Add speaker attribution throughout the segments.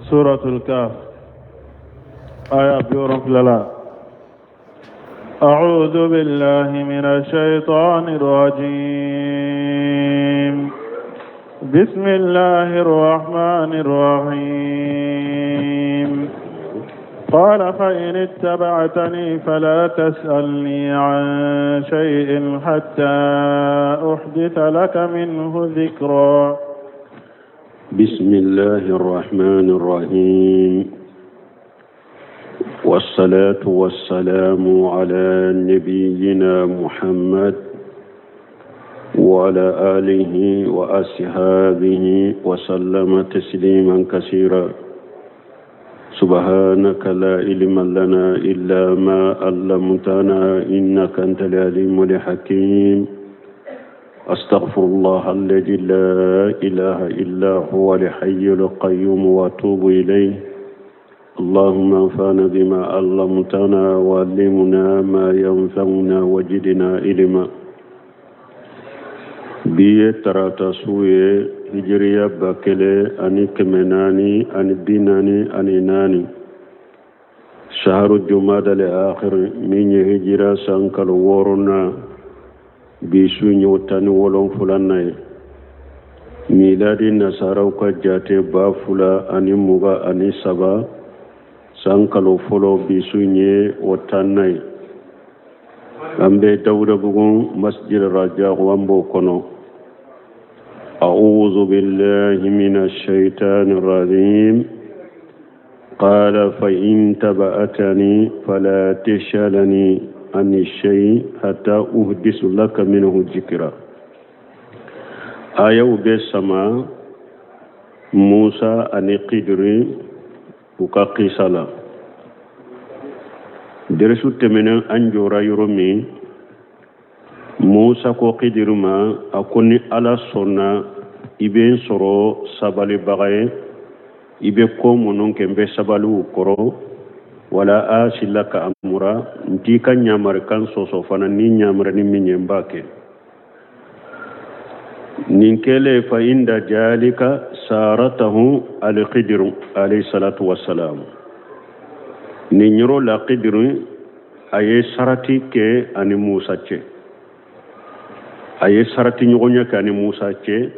Speaker 1: Suratul Kahf aya 70 la. أعوذ بالله من الشيطان الرجيم. بسم الله الرحمن الرحيم. قال فإن اتبعتني فلا تسألني عن شيء حتى أحدث لك منه ذكرا.
Speaker 2: بسم الله الرحمن الرحيم، والصلاة والسلام على نبينا محمد وعلى آله وأصحابه وسلم تسليما كثيرا. سبحانك لا علم لنا إلا ما علمتنا إنك أنت العليم الحكيم. أستغفر الله الذي لا إله إلا هو الحي القيوم وأتوب إليه. اللهم انفعنا بما علمتنا وعلمنا ما ينفعنا وزدنا علما. Bi ye tarata su ye, hijiriya 1444, saharu jumada le akhir, min ye hijira san kalo wɔɔrɔnan, bi su ye 17nan ye. Miladi nasaraw ka jate 2023, san kalo fɔlɔ, bi su ye o 10nan ye. An bɛ Dawudabugu Masjid Rajak, an b'o kɔnɔ. أعوذ بالله من الشيطان الرجيم. قال فإن تبعتني فلا تسألني عن الشيء حتى أحدث لك منه ذكرا. Ayaw bɛ sama Musa ani Kidiri u ka kisa la. Derisu tɛmɛnen, an jɔra yɔrɔ min, Musa ko Kidiri ma, a ko ni Ala sɔnna, i bɛ n sɔrɔ sabalibaga ye. I bɛ ko minnu kɛ, n bɛ sabali u kɔrɔ. Wala asi laka amura, n t'i ka ɲamarikan sɔsɔ fana. Ni ɲamari ni min ye, n b'a kɛ. Nin kɛlen, fa inda jalika saratahu alkidiru alayhi salatu wassalam. Nin yɔrɔ la, Kidiru a ye sarati kɛ ani Musa cɛ, a ye sarati ɲɔgɔnya kɛ ani Musa cɛ.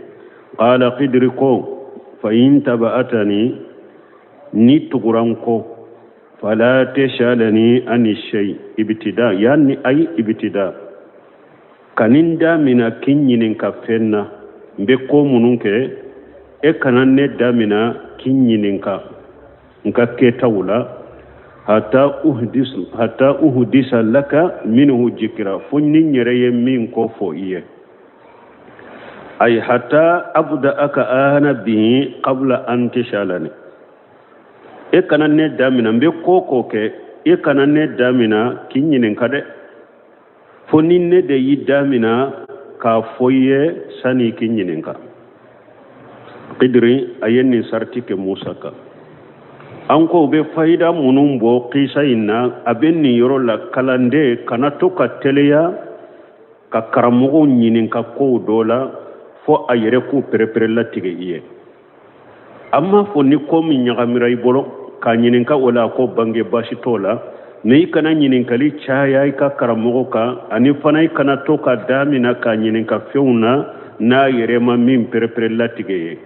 Speaker 2: Qala, Kidiri ko, fa in taba'atani, ni tugura n kɔ, fala tas'alani ani shay ibtida, yani ay ibtida, kan'i damina k'i ɲininka fɛn na. N bɛ ko minnu kɛ, e kana ne damina k'i ɲininka n ka kɛtaw la. Hata uhdisa laka minhu jikira, fo ni n yɛrɛ ye min kɔ fɔ i ye. Ay hata abda'aka ana bihi qabla an tas'alani. E kana ne damina, n bɛ ko ko kɛ, e kana ne damina k'i ɲininka dɛ, fo ni ne de y'i damina k'a fɔ i ye sani k'i ɲininka. Kidiri a ye nin sarati kɛ Musa kan. An ko u bɛ fayida minnu bɔ kisa in na, a bɛ nin yɔrɔ la, kalanden kana to ka teliya ka karamɔgɔw ɲininka kow dɔ la fo a yɛrɛ k'u perepere latigɛ i ye. An m'a fɔ ni ko min ɲagamira i bolo k'a ɲininka o la, ko bange baasi t'o la, mais i kana ɲininkali caya i ka karamɔgɔ kan, ani fana i kana to ka damina k'a ɲininka fɛnw na n'a yɛrɛ ma min perepere latigɛ ye.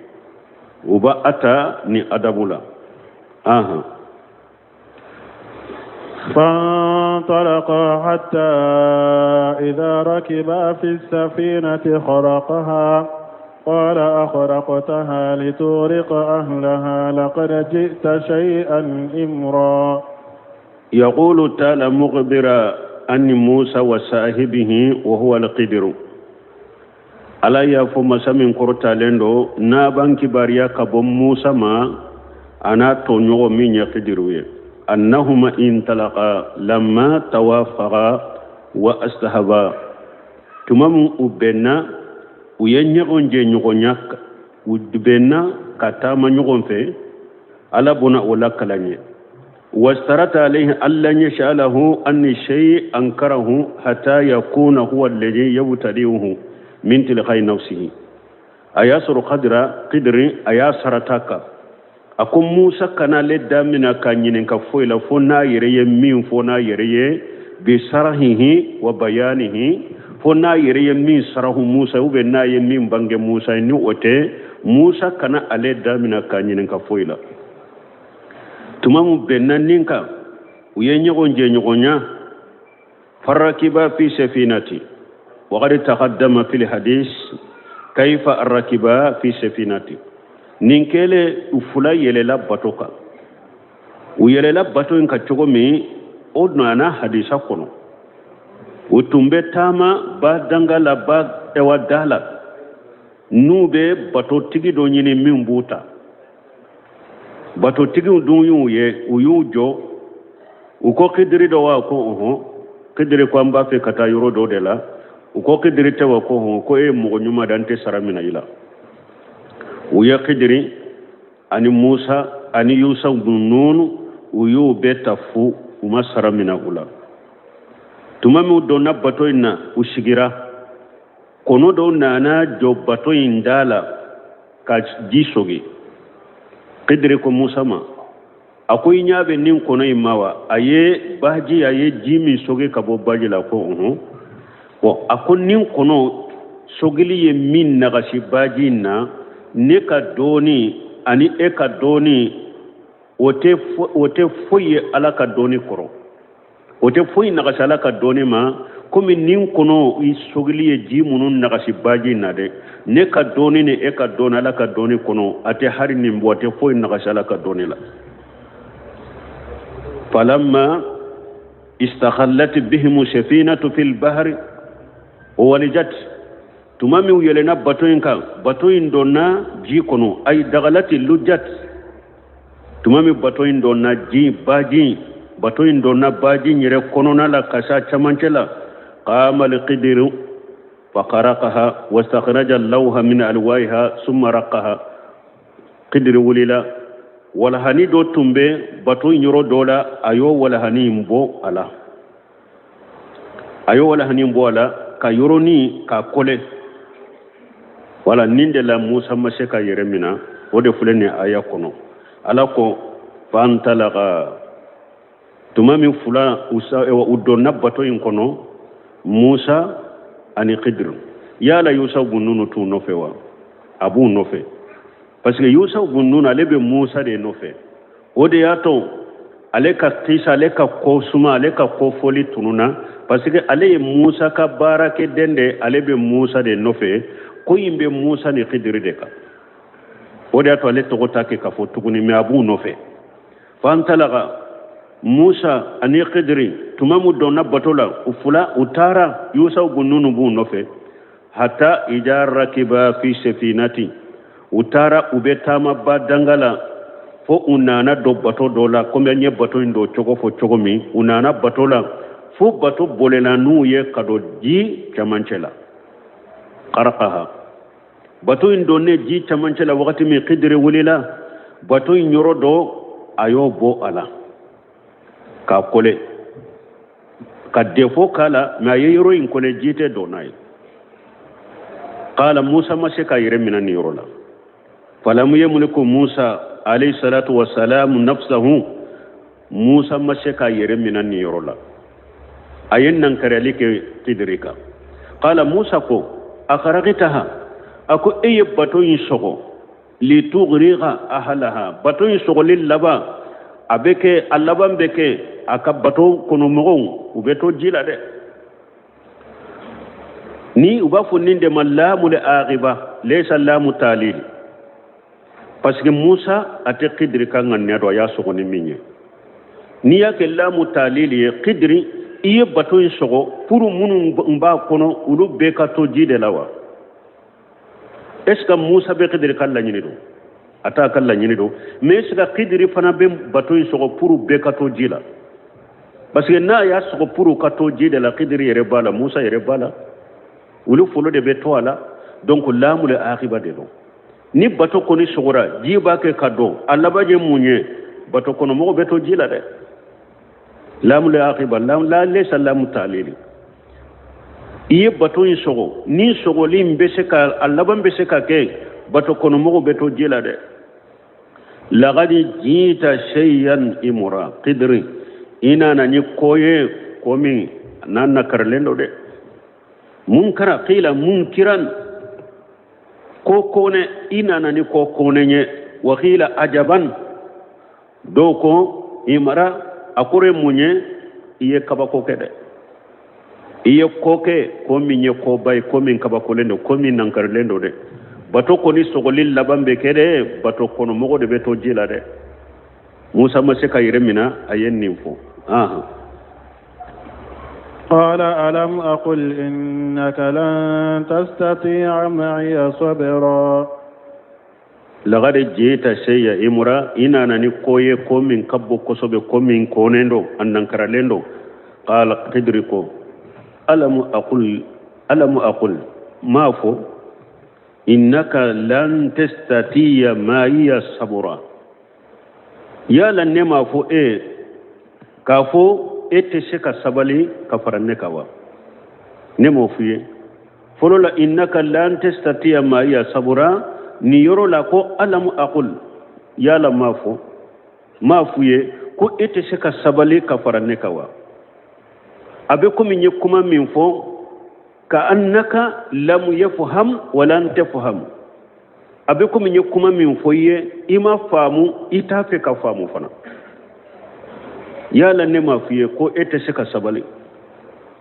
Speaker 2: U b'a a ta ni adabu la. Ahan.
Speaker 1: فانطلقا حتى إذا ركبا في السفينة خرقها. قال أخرقتها لتغرق أهلها، لقد جئت شيئا إمرا.
Speaker 2: يقول تعالى مخبرا عن موسى وصاحبه وهو الخضر. Ala y'a fɔ masa min kɔrɔtalen don, n'a b'an kibaruya ka bɔ Musa ma a n'a tɔɲɔgɔn min ye Kidiru ye, annahuma intalaqa lamma tawafaqa wa astahaba, tuma min u bɛnna, u ye ɲɔgɔn jɛ ɲɔgɔnya, u bɛnna ka taama ɲɔgɔn fɛ. Ala bɔna o lakalan ye. واشترط عليه ألا يسأله عن شيء أنكره حتى يكون هو الذي يبتدئه من تلقاء نفسه. A y'a sɔrɔ kadira Kidiri a y'a sarata kan. A ko Musa kana ale da mina k'a ɲininka foyi la fo n'a yɛrɛ ye min fɔ n'a yɛrɛ ye bi sarahihi wa bayanihi, fo n'a yɛrɛ ye min sarahu Musa ou bien n'a ye min bange Musa ye. Ni o tɛ, Musa kana ale da mina k'a ɲininka foyi la. Tuma min bɛnna nin kan, u ye ɲɔgɔn jɛɲɔgɔnya. Farakiba fi safinati waqad taqaddama fil hadis kayfa arrakiba fi safinati. Nin kɛlen, u fila yɛlɛla bato kan. U yɛlɛla bato in kan cogo min, o nana hadisa kɔnɔ. U tun bɛ taama ba danga la, ba ɛwa da la, n'u bɛ batotigi dɔ ɲini min b'u ta. Batotigiw dun y'u ye, u y'u jɔ, u ko Kidiri dɔ wa? Ko ɔhɔn. Kidiri ko an b'a fɛ ka taa yɔrɔ dɔ de la. U ko Kidiri tɛ wa? Ko ɔhɔn. Ko e ye mɔgɔ ɲuman de, an tɛ sara minɛ i la. U ye Kidiri ani Musa ani Yusa bun Nun, u y'u bɛɛ ta fu, u ma sara minɛ u la. Tuma min u donna bato in na, u sigira, kɔnɔ dɔw nana jɔ bato in da la ka ji sogi. Kidiri ko Musa ma, a ko i ɲɛ bɛ nin kɔnɔ in ma wa? A ye baji, a ye ji min sogi ka bɔ baji la. Ko ɔhɔn. Bɔn, a ko nin kɔnɔ sogili ye min nagasi baji in na, ne ka dɔɔni ani e ka dɔɔni, o tɛ foyi ye Ala ka dɔɔni kɔrɔ, o tɛ foyi nagasi Ala ka dɔɔni ma. Komi nin kɔnɔ i sogili ye ji minnu nagasi baji in na dɛ, ne ka dɔɔni ni e ka dɔɔni Ala ka dɔɔni kɔnɔ, a tɛ hari nin bɔ, a tɛ foyi nagasi Ala ka dɔɔni la. Falamma istakhallat bihimu safinatu fil bahri walijat. Tuma min u yɛlɛnna bato in kan, bato in donna ji kɔnɔ, ay dagalati lujat. Tuma min bato in donna ji baji, bato in donna baji yɛrɛ kɔnɔna la ka s'a camancɛ la, qama alqidiru faqaraqaha wastakhraja lawha min alwaiha summa raqaha. Kidiri wulila, walahani dɔ tun bɛ bato in yɔrɔ dɔ la, a y'o walahani in bɔ a la, a y'o walahani bɔ a la ka yɔrɔnin k'a kɔlɛ. Wala nin de la Musa ma se ka yɛrɛ minɛ. O de filɛ nin aya kɔnɔ. Ala ko fantalaga. Tuma min fila u donna bato in kɔnɔ, Musa ani Kidiri, yala Yusa bun Nunu t'u nɔfɛ wa? A b'u nɔfɛ, parce que Yusa bun Nunu, ale bɛ Musa de nɔfɛ. O de y'a to ale ka kisa, ale ka ko suma, ale ka ko fɔli tununa, parce que ale ye Musa ka baarakɛden de, ale bɛ Musa de nɔfɛ. Ko in bɛ Musa ni Kidiri de kan. O de y'a to ale tɔgɔ t'a kɛ ka fɔ tuguni, mais a b'u nɔfɛ. Fantalaga, Musa ani Kidiri, tuma min donna bato la, u fila u taara, Yusa bun Nunu b'u nɔfɛ. Hata ida rakiba fi safinati, u taara, u bɛ taama ba danga la fo u nana don bato dɔ la. Komi an ye bato in don cogo fɔ cogo min, u nana bato la fo bato bolila n'u ye ka don ji camancɛ la. Qaraqaha, bato in donnen ji camancɛ la wagati min, Kidiri wulila, bato in yɔrɔ dɔ a y'o bɔ a la k'a kɔlɛ, ka defo k'a la, mais a ye yɔrɔ in kɔlɛ, ji tɛ don n'a ye. Qala, Musa ma se k'a yɛrɛ minɛ nin yɔrɔ la. Falam yamliku Musa alayhi salatu wasalamu nafsahu, Musa ma se k'a yɛrɛ minɛ nin yɔrɔ la, a ye nankariyali kɛ Kidiri kan. Qala, Musa ko akharaqtaha, a ko e ye bato in sɔgɔ, litugriqa ahlaha, bato in sɔgɔli laban a bɛ kɛ, a laban bɛ kɛ a ka bato kɔnɔmɔgɔw u bɛ to ji la dɛ. Ni u b'a fɔ nin de ma lamu le agiba, laysa lamu talil, parce que Musa a tɛ Kidiri ka ŋaniya dɔn, a y'a sɔgɔ ni min ye. N'i y'a kɛ lamu talil ye, Kidiri, i ye bato in sɔgɔ pour minnu b'a kɔnɔ, olu bɛɛ ka to ji de la wa? Est ce que Musa bɛ Kidiri ka laɲini dɔn? A t'a ka laɲini dɔn. Mais est ce que Kidiri fana bɛ bato in sɔgɔ pour bɛɛ ka to ji la? Parce que n'a y'a sɔgɔ pour ka to ji de la, Kidiri yɛrɛ b'a la, Musa yɛrɛ b'a la, olu folo de bɛ to a la. Donc lamu le akiba de don. Ni bato kɔni sɔgɔra, ji b'a kɛ ka don, a laban ye mun ye? Bato kɔnɔ mɔgɔ bɛ to ji la dɛ. Lamu le akiba la, laysa lamu talili. I ye bato in sɔgɔ, ni sɔgɔli in bɛ se ka, a laban bɛ se ka kɛ bato kɔnɔ mɔgɔ bɛ to ji la dɛ. Lagadi jiita shay'an imura Kidiri i nana ni ko ye ko min n'a nakarilen don dɛ munkara qila munkiran ko kone i nana ni ko kone ye wa qila ajaban dɔw ko imara a kɔrɔ ye mun ye i ye kabako kɛ dɛ i ye ko kɛ ko min ye koba ye ko min kabakolen don ko min nankarilen don dɛ bato kɔni sogoli laban bɛ kɛ dɛ bato kɔnɔ mɔgɔ de bɛ to ji la dɛ musa ma se k'a yɛrɛ minɛ a ye nin fɔ ahan
Speaker 1: قال ألم أقل إنك لن تستطيع معي صبرا
Speaker 2: lagad jita shay'a imura i nana ni ko ye ko min ka bon kosɛbɛ ko min kɔnnen don a nankaralen don qala kidiri ko alamu aqul alamu aqul m'a fɔ innaka lan tastatiya ma'iya sabura yala ne m'a fɔ e k'a fɔ e tɛ se ka sabali ka fara ne kan wa ne m'o f'i ye fɔlɔ la innaka lan tastatiya ma'iya sabura nin yɔrɔ la ko alamu aqul yala m'a fɔ m'a f'u ye ko e tɛ se ka sabali ka fara ne kan wa a bɛ komi n ye kuma min fɔ ka annaka lam yafham wa lan tafham a bɛ komi n ye kuma min fɔ i ye i ma faamu i t'a fɛ ka faamu fana yala ne m'a f'i ye ko e tɛ se ka sabali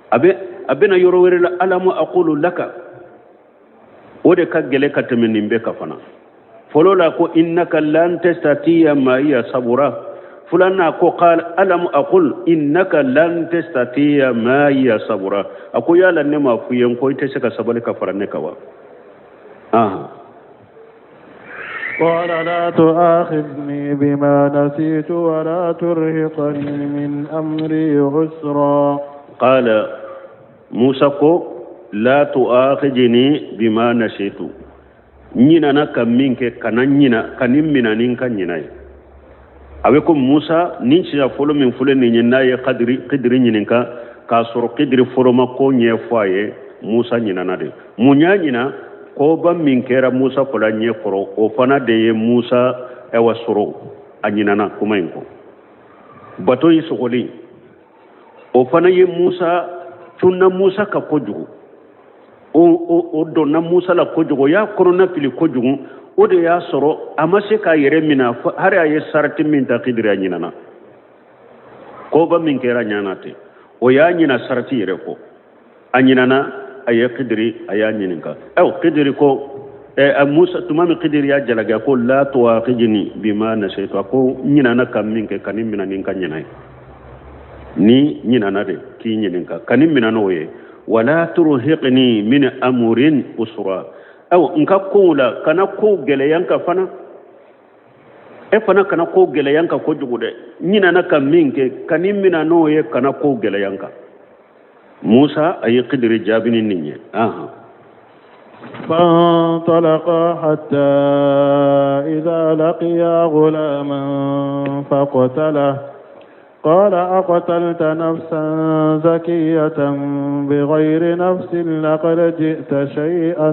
Speaker 2: a bɛ a bɛna yɔrɔ wɛrɛ la alamu aqulu laka o de ka gɛlɛn ka tɛmɛ nin bɛɛ kan fana fɔlɔ la ko innaka lan tastatiya ma'iya sabura filanan ko qala alam aqul innaka lan tastatiya ma'iya sabura a ko yala ne m'a f'i ye ko i tɛ se ka sabali ka fara ne kan wa aha
Speaker 1: قال لا تؤاخذني بما نسيت ولا ترهقني من أمري عسرا
Speaker 2: قال musa ko la tu'akhidni bima nasitu n ɲinana ka min kɛ kana ɲina kana n mina ni n ka ɲina ye a bɛ ko musa nin siɲɛ fɔlɔ min filɛ nin ye n'a ye kadiri kidiri ɲininka k'a sɔrɔ kidiri fɔlɔ ma ko ɲɛfɔ a ye musa ɲinana de mun y'a ɲina koba min kɛra musa fɔlɔ ɲɛ kɔrɔ o fana de ye musa ɛwa sɔrɔ a ɲinana kuma in kɔ bato in sogoli o fana ye musa cunna musa kan kojugu o o o donna musa la kojugu o y'a kɔnɔna fili kojugu o de y'a sɔrɔ a ma se k'a yɛrɛ minɛ hari a ye sarati min ta kidiri a ɲinana koba min kɛra ɲana ten o y'a ɲina sarati yɛrɛ kɔ a ɲinana a ye kidiri a y'a ɲininka ayiwa kidiri ko ɛ musa tuma min kidiri y'a jalaki a ko la tuwakhidni bima nasitu a ko n ɲinana ka min kɛ kana n mina ni n ka ɲina ye ni ɲinana de k'i ɲininka kana n mina n'o ye wala turhiqni min amurin usra ayiwa n ka kow la kana kow gɛlɛya n kan fana e fana kana kow gɛlɛya n kan kojugu dɛ n ɲinana ka min kɛ kana n mina n'o ye kana kow gɛlɛya n kan musa a ye kidiri jaabi ni nin ye ahan
Speaker 1: فانطلقا حتى إذا لقيا غلاما فقتله قال أقتلت نفسا زكية بغير نفس لقد جئت شيئا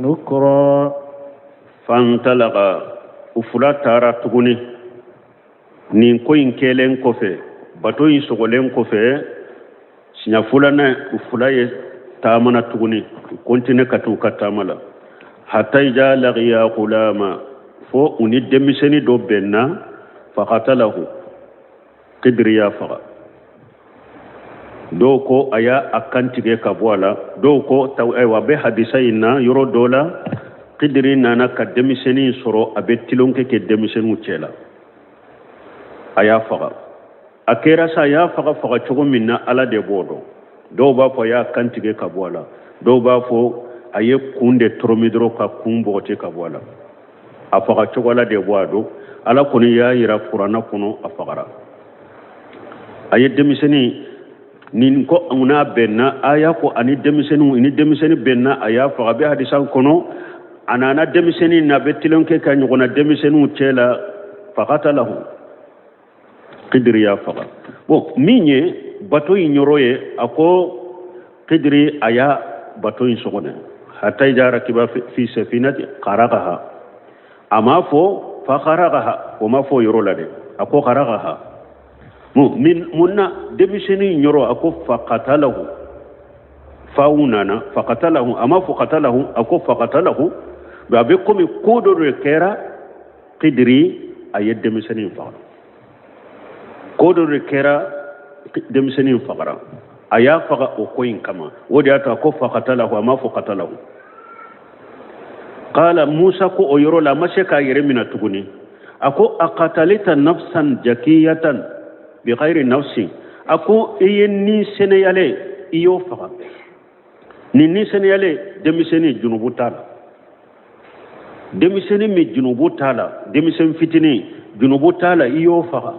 Speaker 1: نكرا
Speaker 2: فانطلقا u fila taara tuguni nin ko in kɛlen kɔfɛ bato in sogolen kɔfɛ siɲɛ filanan u fila ye taamana tuguni u kontine ka t'u ka taama la hatta iza laqiya gulama fo u ni denmisɛnnin dɔ bɛnna fakatalahu kidiri y'a faga dɔw ko a y'a a kan tigɛ ka bɔ a la dɔw ko ayiwa a bɛ hadisa in na yɔrɔ dɔ la kidiri nana ka denmisɛnnin sɔrɔ a bɛ tulonkɛ kɛ denmisɛnninw cɛ la a y'a faga a kɛra sa a y'a faga faga cogo min na ala de b'o dɔn dɔw b'a fɔ a y'a kan tigɛ ka bɔ a la dɔw b'a fɔ a ye kun de tɔrɔmi dɔrɔn ka kun bɔgɔti ka bɔ a la a faga cogo ala de b'a dɔn ala kɔni y'a yira kuranna kɔnɔ a fagara a ye denmisɛnnin nin ko n'a bɛnna aya ko ani denmisɛnninw ni denmisɛnnin bɛnna a y'a faga a bɛ hadisa kɔnɔ a nana denmisɛnnin na a bɛ tulonkɛ kɛ ɲɔgɔnna denmisɛnninw cɛ la fakatalahu kidiri y'a faga bon min ye bato in yɔrɔ ye a ko kidiri a y'a bato in sogo dɛ hatta iza rakiba fi safinati kharaqaha a m'a fɔ fakharakaha, o ma fɔ o yɔrɔ la dɛ, a ko kharakaha. Mun na denmisɛnnin yɔrɔ a ko fakatalahu, fawu nana fakatalahu, a ma fɔ katalahu, a ko fakatalahu. A bɛ komi ko dɔ de kɛra Kidiri a ye denmisɛnnin faga, ko dɔ de kɛra denmisɛnnin fagara, a y'a faga o ko in kama. O de y'a to a ko fakatalahu, a ma fɔ katalahu. Qala Musa ko o yɔrɔ la a ma se k'a yɛrɛ minɛ tuguni, a ko akatalita nafsan jakiyatan bi ghayri nafsin, a ko i ye ni seneyalen i y'o faga, ni seneyalen denmisɛnnin junubu t'a la, denmisɛnnin min junubu t'a la, denmisɛn fitinin junubu t'a la, i y'o faga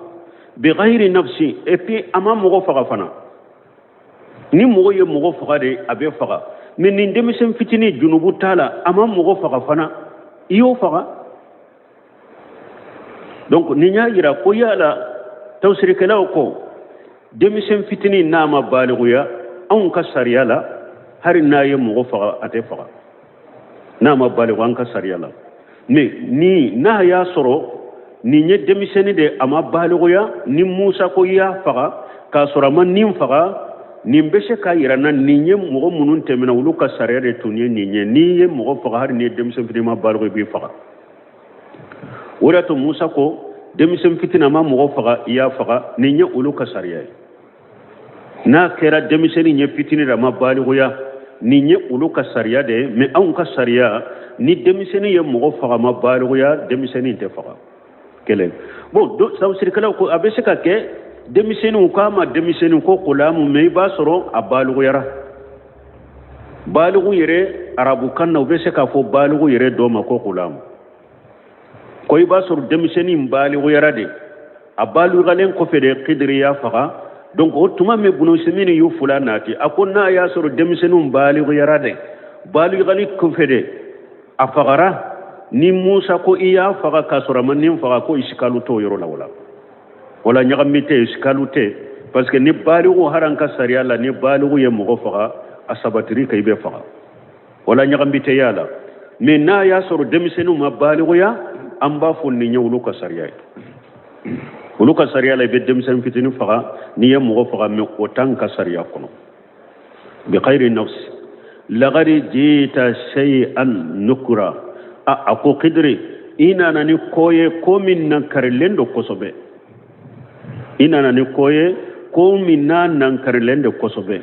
Speaker 2: bi ghayri nafsin. Et puis a ma mɔgɔ faga fana, ni mɔgɔ ye mɔgɔ faga de a bɛ faga, mais nin denmisɛn fitinin junubu t'a la, a ma mɔgɔ faga fana, i y'o faga. Donc nin y'a yira ko yala tafsirikɛlaw ko denmisɛn fitinin n'a ma balikuya anw ka sariya la, hali n'a ye mɔgɔ faga a tɛ faga n'a ma baliku an ka sariya la. Mais ni n'a y'a sɔrɔ nin ye denmisɛnnin de a ma balikuya, ni Musa ko i y'a faga k'a sɔrɔ a ma nin faga, nin bɛ se k'a yira na nin ye mɔgɔ minnu tɛmɛna olu ka sariya de tun ye nin ye, n'i ye mɔgɔ faga hali n'i ye denmisɛn fitinin ma baliku i b'i faga. O de y'a to Musa ko denmisɛn fitinin a ma mɔgɔ faga i y'a faga, nin ye olu ka sariya ye. N'a kɛra denmisɛnnin ye fitinin de a ma balikuya, nin ye olu ka sariya de ye. Mais anw ka sariya, ni denmisɛnnin ye mɔgɔ faga ma balikuya, denmisɛnnin tɛ faga. Kelen. Bon, tafsirikɛlaw ko a bɛ se ka kɛ denmisɛnninw k'a ma denmisɛnnin ko kulamu, mais i b'a sɔrɔ a balikuyara. Baliku yɛrɛ arabukan na u bɛ se k'a fɔ baliku yɛrɛ dɔ ma ko kulamu, ko i b'a sɔrɔ denmisɛnnin balikuyara de, a balikuyalen kɔfɛ de Kidiri y'a faga. Donc o tuma min Bunusimini y'u fula nati, a ko n'a y'a sɔrɔ denmisɛnninw balikuyara de, balikuyali kɔfɛ de a fagara, ni Musa ko i y'a faga k'a sɔrɔ a ma nin faga, ko isikalu t'o yɔrɔ la. Wala ɲagami tɛ, isikalu tɛ, parce que ni baliku haran ka sariya la, ni baliku ye mɔgɔ faga a sabatiri ka i bɛ faga, wala ɲagami tɛ y'a la. Mais n'a y'a sɔrɔ denmisɛnninw ma balikuya, an b'a fɔ nin ye olu ka sariya ye. Olu ka sariya la i bɛ denmisɛnnin fitinin faga n'i ye mɔgɔ faga, mais o t'an ka sariya kɔnɔ. Bi khayri nafsi laqad jita shay'an nukura, a ko Kidiri i nana ni ko ye ko min nankarilen don kosɛbɛ, i nana ni ko ye ko min n'a nankarilen don kosɛbɛ.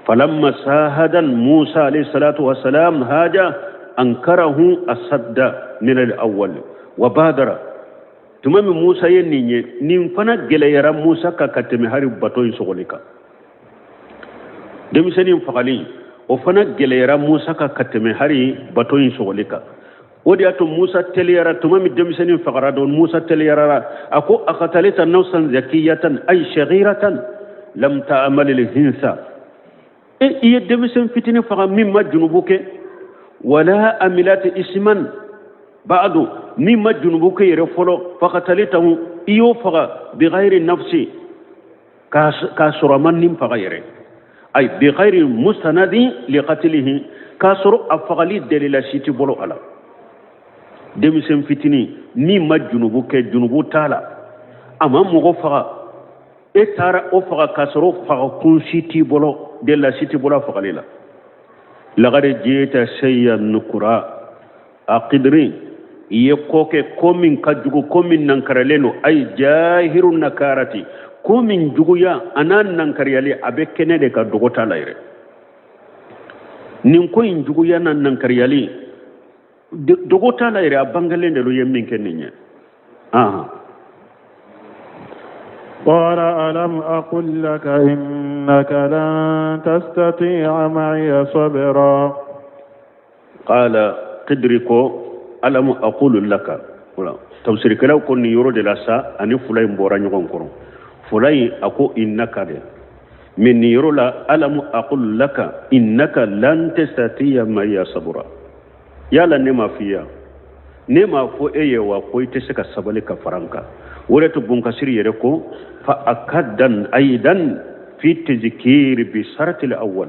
Speaker 2: Falamma sahadan Musa alayhi salatu wasalam haja ankarahu asadda min al-awwal wa badara. Tuma min Musa ye nin ye, nin fana gɛlɛyara Musa kan ka tɛmɛ hali bato in sɔgɔli kan. Denmisɛnnin fagali o fana gɛlɛyara Musa kan ka tɛmɛ hali bato in sɔgɔli kan. O de y'a to Musa teliyara tuma min denmisɛnnin fagara don, Musa teliyara a ko akatalita nafsan zakiyatan ay shaghiratan lam ta'mal al-hinsa, e i ye denmisɛn fitinin faga min ma junubu kɛ, wala amilat isman ba'du, min ma junubu kɛ yɛrɛ fɔlɔ, fakatalitahu i y'o faga bi ghayri nafsi k'a sɔrɔ a ma nin faga yɛrɛ, ay bi ghayri mustanadin li qatlihi, k'a sɔrɔ a fagali dalila si t'i bolo a la. Denmisɛn fitinin min ma junubu kɛ, junubu t'a la, a ma mɔgɔ faga, e taara o faga k'a sɔrɔ faga kun si t'i bolo, dalila si t'i bolo a fagali la. Laqad jita shay'an nukura, a Kidiri i ye ko kɛ ko min ka jugu, ko min nankaralen don, ay jahiru nakarati, ko min juguya a n'a nankariyali a bɛ kɛnɛ de ka dogo t'a la yɛrɛ. Nin ko in juguya n'a nankariyali dogo t'a la yɛrɛ, a bangelen de don ye min kɛ nin ye.
Speaker 1: قال ألم أقل لك إنك لن تستطيع معي صبرا.
Speaker 2: قال Kidiri ko ألم أقول لك. Tafsirikɛlaw ko nin yɔrɔ de la sa ani fula in bɔra ɲɔgɔn kɔrɔ. Fula in a ko innaka de, mais nin yɔrɔ la ألم أقل لك إنك لن تستطيع معي صبرا, yala ne ma f'i ye, ne m'a fɔ e ye wa ko i tɛ se ka sabali ka fara n kan. O de to Bunkasiri yɛrɛ ko fa akaddan aidan fi tazkiri bi saratil awwal.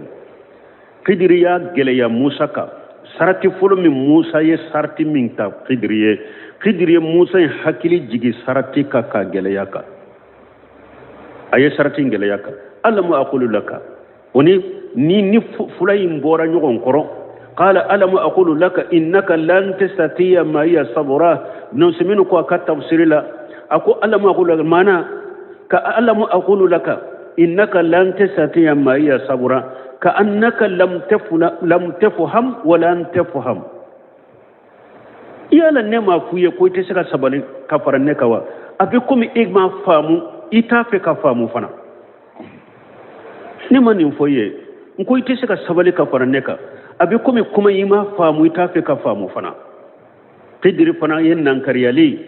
Speaker 2: Kidiri y'a gɛlɛya Musa kan Sarati fɔlɔ min Musa ye sarati min ta Khidiri ye, Khidiri ye Musa in hakili jigi sarati kan ka gɛlɛya kan. A ye sarati in gɛlɛya kan. Alamu akulu laka. O ni ni ni fula in bɔra ɲɔgɔn kɔrɔ. Qala alamu aqulu laka innaka lan tastati'a ma'iya sabra. Ibn Usaymin ko a ka tafsiri la, a ko alamu aqulu laka maana ka alamu aqulu laka innaka lan tastati'a ma'iya sabra ka annaka lam tafna lam tafham wa lan tafham. Yala ne m'a f'u ye ko i tɛ se ka sabali ka fara ne kan wa? A bɛ komi e m'a faamu, i t'a fɛ ka faamu fana. Ne ma nin fɔ i ye, n ko i tɛ se ka sabali ka fara ne kan. A bɛ komi kuma i m'a faamu, i t'a fɛ ka faamu fana. Khidiri fana ye nankariyali,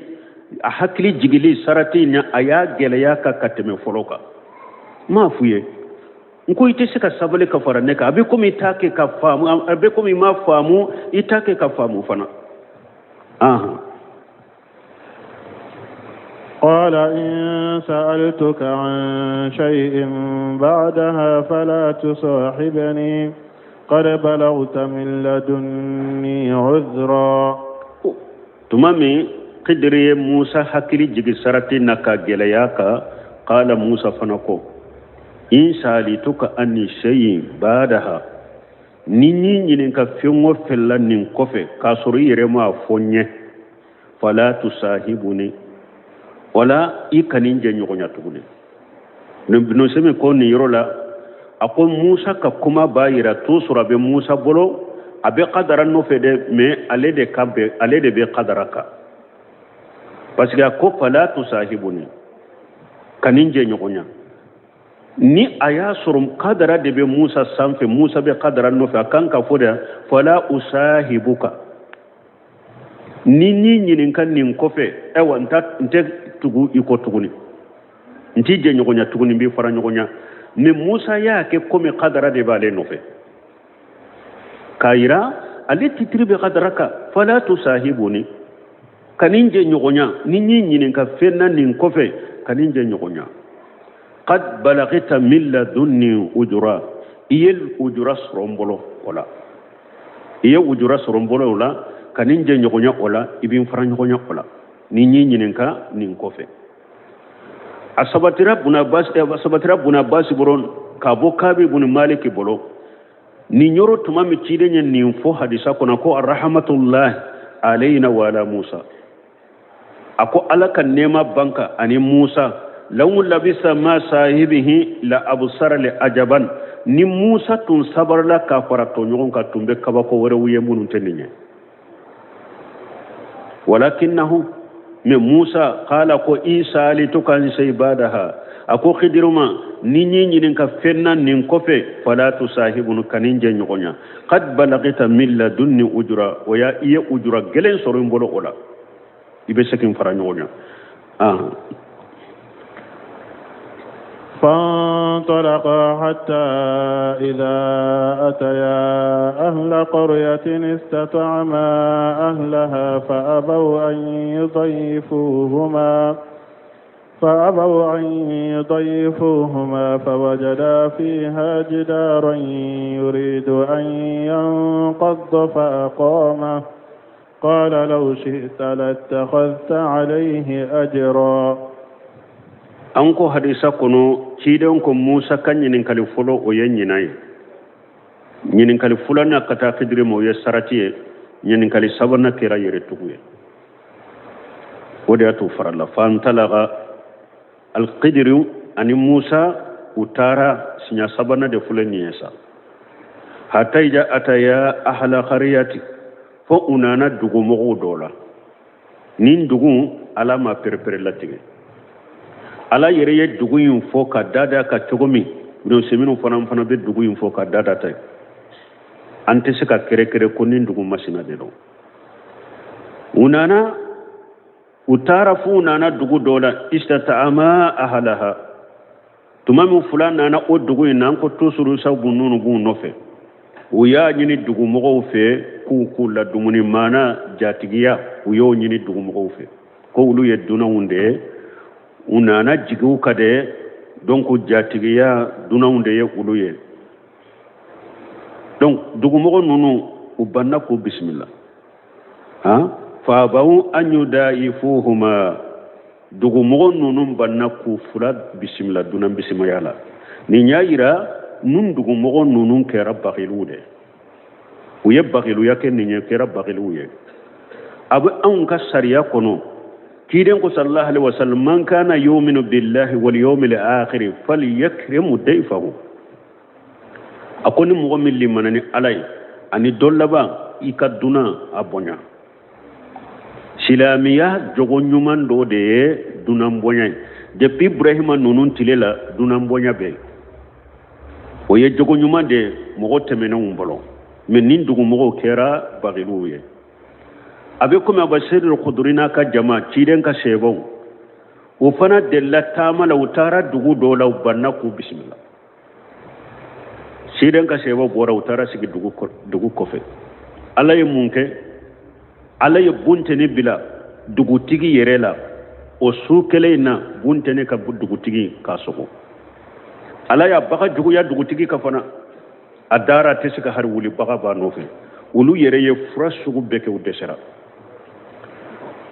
Speaker 2: a hakili jigili sarati in na, a y'a gɛlɛya kan ka tɛmɛ fɔlɔ kan. N m'a f'u ye n ko i tɛ se ka sabali ka fara ne kan. A bɛ komi i t'a kɛ ka faamu, a bɛ komi i m'a faamu, i t'a kɛ ka faamu fana. Ahan.
Speaker 1: قال إن سألتك عن شيء بعدها فلا تصاحبني قد بلغت من لدني عذرا.
Speaker 2: Tuma min Khidiri ye Musa hakili jigin sarati na ka gɛlɛya kan, qala Musa fana ko in salituka ani shay'in badaha, ni n y'i ɲininka fɛn o fɛn la nin kɔfɛ k'a sɔrɔ i yɛrɛ m'a fɔ n ye, fala tusahibuni, wala i kana n jɛɲɔgɔnya tuguni. Ibn Usaymin ko nin yɔrɔ la, a ko Musa ka kuma b'a yira t'o sɔrɔ a bɛ Musa bolo, a bɛ kadara nɔfɛ dɛ, mais ale de ka bɛ, ale de bɛ kadara kan, parce que a ko fala tusahibuni, kana n jɛɲɔgɔnya. Ni a y'a sɔrɔ kadara de bɛ Musa sanfɛ, Musa bɛ kadara nɔfɛ, a kan ka fɔ de fala usahibuka, ni n y'i ɲininka nin kɔfɛ, ayiwa n tɛ tugu i kɔ tuguni, n t'i jɛɲɔgɔnya tuguni, n b'i fara ɲɔgɔnya. Mais Musa y'a kɛ komi kadara de b'ale nɔfɛ, k'a yira ale titiri bɛ kadara kan. Fala tusahibuni, kana n jɛɲɔgɔnya, ni n y'i ɲininka fɛn na nin kɔfɛ, kana n jɛɲɔgɔnya. Qad balagta min ladunni ujura, i ye ujura sɔrɔ n bolo o la, i ye ujura sɔrɔ n bolo o la, kana n jɛɲɔgɔnya o la, i bɛ n fara ɲɔgɔnya o la ni n y'i ɲininka nin kɔfɛ. A sabatira buna basi, a sabatira buna basi bolo ka bɔ Kabi bun Maliki bolo nin yɔrɔ tuma min ciden ye nin fɔ hadisa kɔnɔ ko rahmatullahi alayna wa ala Musa, a ko Ala ka nɛɛma b'an kan ani Musa, law labisa ma sahibihi la absara li ajaban, ni Musa tun sabarila k'a fara tɔɲɔgɔn kan tun bɛ kabako wɛrɛw ye minnu tɛ nin ye. Walakinahu, mais Musa kala ko in salituka an shay badaha, a ko Khidiru ma ni n y'i ɲininka fɛn na nin kɔfɛ, fala tusahibuni, kana n jɛɲɔgɔnya. Qad balagta min ladunni ujura, o ya i ye ujura gɛlɛn sɔrɔ n bolo o la, i bɛ se k'i fara ɲɔgɔn ɲa.
Speaker 1: فانطلقا حتى إذا أتيا أهل قرية استطعما أهلها فأبوا أن يضيفوهما فوجدا فيها جدارا يريد أن ينقض فأقامه قال لو شئت لاتخذت عليه أجرا.
Speaker 2: An ko hadisa kɔnɔ ciden ko Musa ka ɲininkali fɔlɔ o ye ɲinan ye, ɲininkali filanan ka taa Khidiri ma o ye sarati ye, ɲininkali sabanan kɛra yɛrɛtugu ye. O de y'a to farala fantalaga alkhidiri ani Musa u taara siɲɛ sabanan de filɛ nin ye sa, hatta ija ataya ahla qariyati, fo u nana dugumɔgɔw dɔ la. Nin dugu Ala ma perepere latigɛ, Ala yɛrɛ ye dugu in fɔ ka da da ka cogo min, minnu fana bɛ dugu in fɔ ka da da ta ye. An tɛ se ka kɛrɛkɛrɛ ko nin dugu masina de don. U nana, u taara fo u nana dugu dɔ la, istata'ama ahalaha, tuma min fula nana o dugu in na, an ko tosuru sabu ninnu b'u nɔfɛ, u y'a ɲini dugumɔgɔw fɛ k'u k'u la dumuni maana jatigiya, u y'o ɲini dugumɔgɔw fɛ ko olu ye dunanw de ye, u nana jigin u kan de, donc jatigiya dunanw de ye olu ye. Donc dugumɔgɔ ninnu U banna k'u bisimila. Han, fa abaw an yudayifuhuma, dugumɔgɔ ninnu banna k'u fila bisimila dunan bisimaya la. Nin y'a yira nun dugumɔgɔ ninnu kɛra bagiliw de, u ye bagiluya kɛ, nin ye kɛra bagiliw ye. A bɛ anw ka sariya kɔnɔ, ciden ko sallallahu alaihi wasallam, man kana yuminu billahi wal yawmil akhir falyakrim dayfahu. A ko ni mɔgɔ min limana ni Ala ye ani don laban, i ka dunan a bonya. Silamɛya jogo ɲuman dɔ de ye dunan bonya ye. Depuis Ibrahima ninnu tile la, dunan bonya bɛ yen. O ye jogo ɲuman de ye mɔgɔ tɛmɛnenw bolo, mais nin dugumɔgɔw kɛra bagiliw ye. A bɛ komi Aba Seyidul Kuduri n'a ka jama, ciden ka sɛbɛnw, o fana delila taama la, u taara dugu dɔw la, u banna k'u bisimila. Ciden ka sɛbɛnw bɔra, u taara sigi dugu kɔfɛ. Ala ye mun kɛ? Ala ye bunteni bila dugutigi yɛrɛ la. O su kelen in na, bunteni ka dugutigi k'a sɔgɔ. Ala y'a baga juguya dugutigi ka fana, a dara, a tɛ se ka hari wuli, baga b'a nɔfɛ. Olu yɛrɛ ye fura sugu bɛɛ kɛ, u dɛsɛra.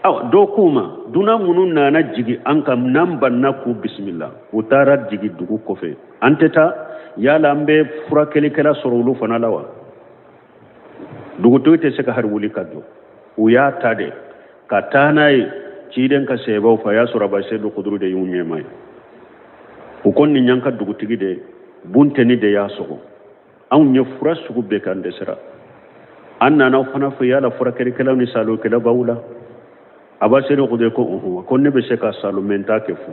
Speaker 2: Awa, dɔw k'u ma, dunan minnu nana jigi an kan, n'an banna k'u bisimila, u taara jigi dugu kɔfɛ, an tɛ taa yala an bɛ furakɛlikɛla sɔrɔ olu fana la wa? Dugutigi tɛ se ka hari wuli ka jɔ. U y'a ta de ka taa n'a ye ciden ka sɛbɛw fɛ. A y'a sɔrɔ Aba Seyidu Kuduru de y'u ɲɛmaa ye. U ko nin y'an ka dugutigi de ye, bunteni de y'a sɔgɔ, anw ye fura sugu bɛɛ k'an dɛsɛra, an nana aw fana fɛ, yala furakɛlikɛlaw ni salokɛlaw b'aw la? Aba Seyidu Kuduru ko ɔhɔn, ko ne bɛ se ka salo, mais n t'a kɛ fu,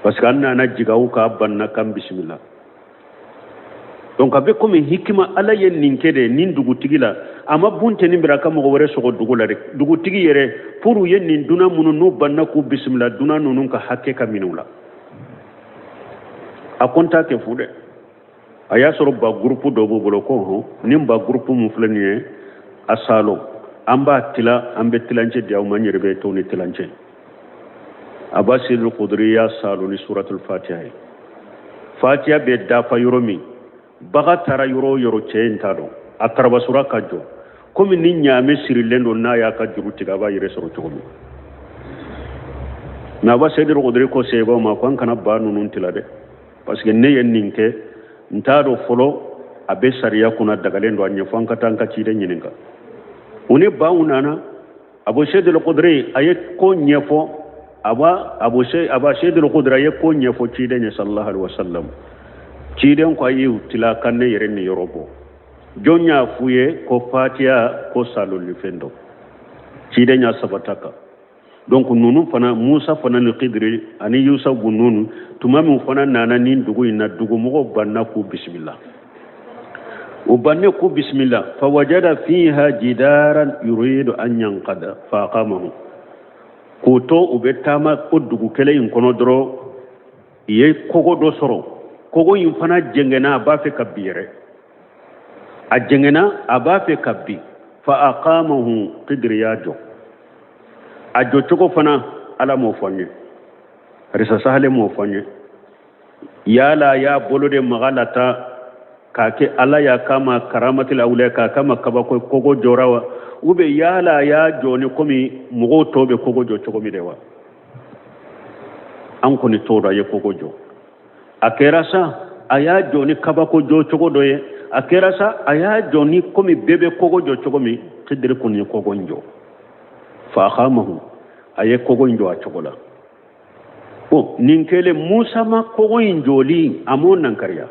Speaker 2: parce que an nana jigin aw k'a banna k'an bisimila. Donc a bɛ komi hikima, Ala ye nin kɛ de nin dugutigi la. A ma bunteni bila ka mɔgɔ wɛrɛ sɔgɔ dugu la dɛ, dugutigi yɛrɛ, pour u ye nin dunan minnu n'u banna k'u bisimila, dunan ninnu ka hakɛ ka minɛ u la. A ko n t'a kɛ fu dɛ. A y'a sɔrɔ ba gurupu dɔ b'u bolo, ko hɔn, nin ba gurupu mun filɛ nin ye, a salo, an b'a tila, an bɛ tilancɛ di aw ma, n yɛrɛ bɛ to ni tilancɛ. Aba Seyidu Kuduri y'a salo ni suratul fatiha ye. Fatiha bɛ dafa yɔrɔ min, baga taara yɔrɔ o yɔrɔ, cɛ in t'a dɔn, a karabasura ka jɔ komi ni ɲaamɛ sirilen don, n'a y'a ka juru tigɛ, a b'a yɛrɛ sɔrɔ cogo min. Mais Aba Seyidu Kuduri ko sebaw ma ko an kana ba ninnu tila dɛ, parce que ne ye nin kɛ, n t'a dɔn fɔlɔ a bɛ sariya kunna dagalen don a ɲɛfɔ, an ka taa an ka ciden ɲininka. U ni baw nana, Abu Seyidu Kuduri a ye ko ɲɛfɔ. Aba Abu Aba Seyidu Kuduri a ye ko ɲɛfɔ ciden ye sallallahu alaihi wasallam. Ciden ko a y'u tila ka ne yɛrɛ ni yɔrɔ bɔ. Jɔn y'a f'u ye ko fatiya ko saloli fɛn dɔ? Ciden y'a sabata kan. Donc ninnu fana, Musa fana ni Kidiri ani Yusa bun Nun, tuma min fana nana nin dugu in na, dugumɔgɔw banna k'u bisimila. U banne k'u bisimila, fa wajada fiha jidaran yuridu an yanqada fa aqamahu. K'u to u bɛ taama ko dugu kelen in kɔnɔ dɔrɔn, i ye kogo dɔ sɔrɔ. Kogo in fana jɛngɛnna, a b'a fɛ ka bin yɛrɛ, a jɛngɛnna, a b'a fɛ ka bin. Fa aqamahu, Kidiri y'a jɔ. A jɔ cogo fana, Ala m'o fɔ n ye, Harisa Sahale m'o fɔ n ye. Yala a y'a bolo de maga la ta k'a kɛ Ala y'a kama karamatil awliya, k'a kama kabako kogo jɔra wa? Ou bien yala a y'a jɔ ni komi mɔgɔw tɔw bɛ kogo jɔ cogo min de wa? An kɔni t'o dɔn. A ye kogo jɔ, a kɛra sa a y'a jɔ ni kabako jɔ cogo dɔ ye, a kɛra sa a y'a jɔ ni komi bɛɛ bɛ kogo jɔ cogo min, Kidiri kɔni ye kogo in jɔ. Fa aqamahu, a ye kogo in jɔ a cogo la. Bon, nin kɛlen, Musa ma kogo in jɔli, a m'o nankariya,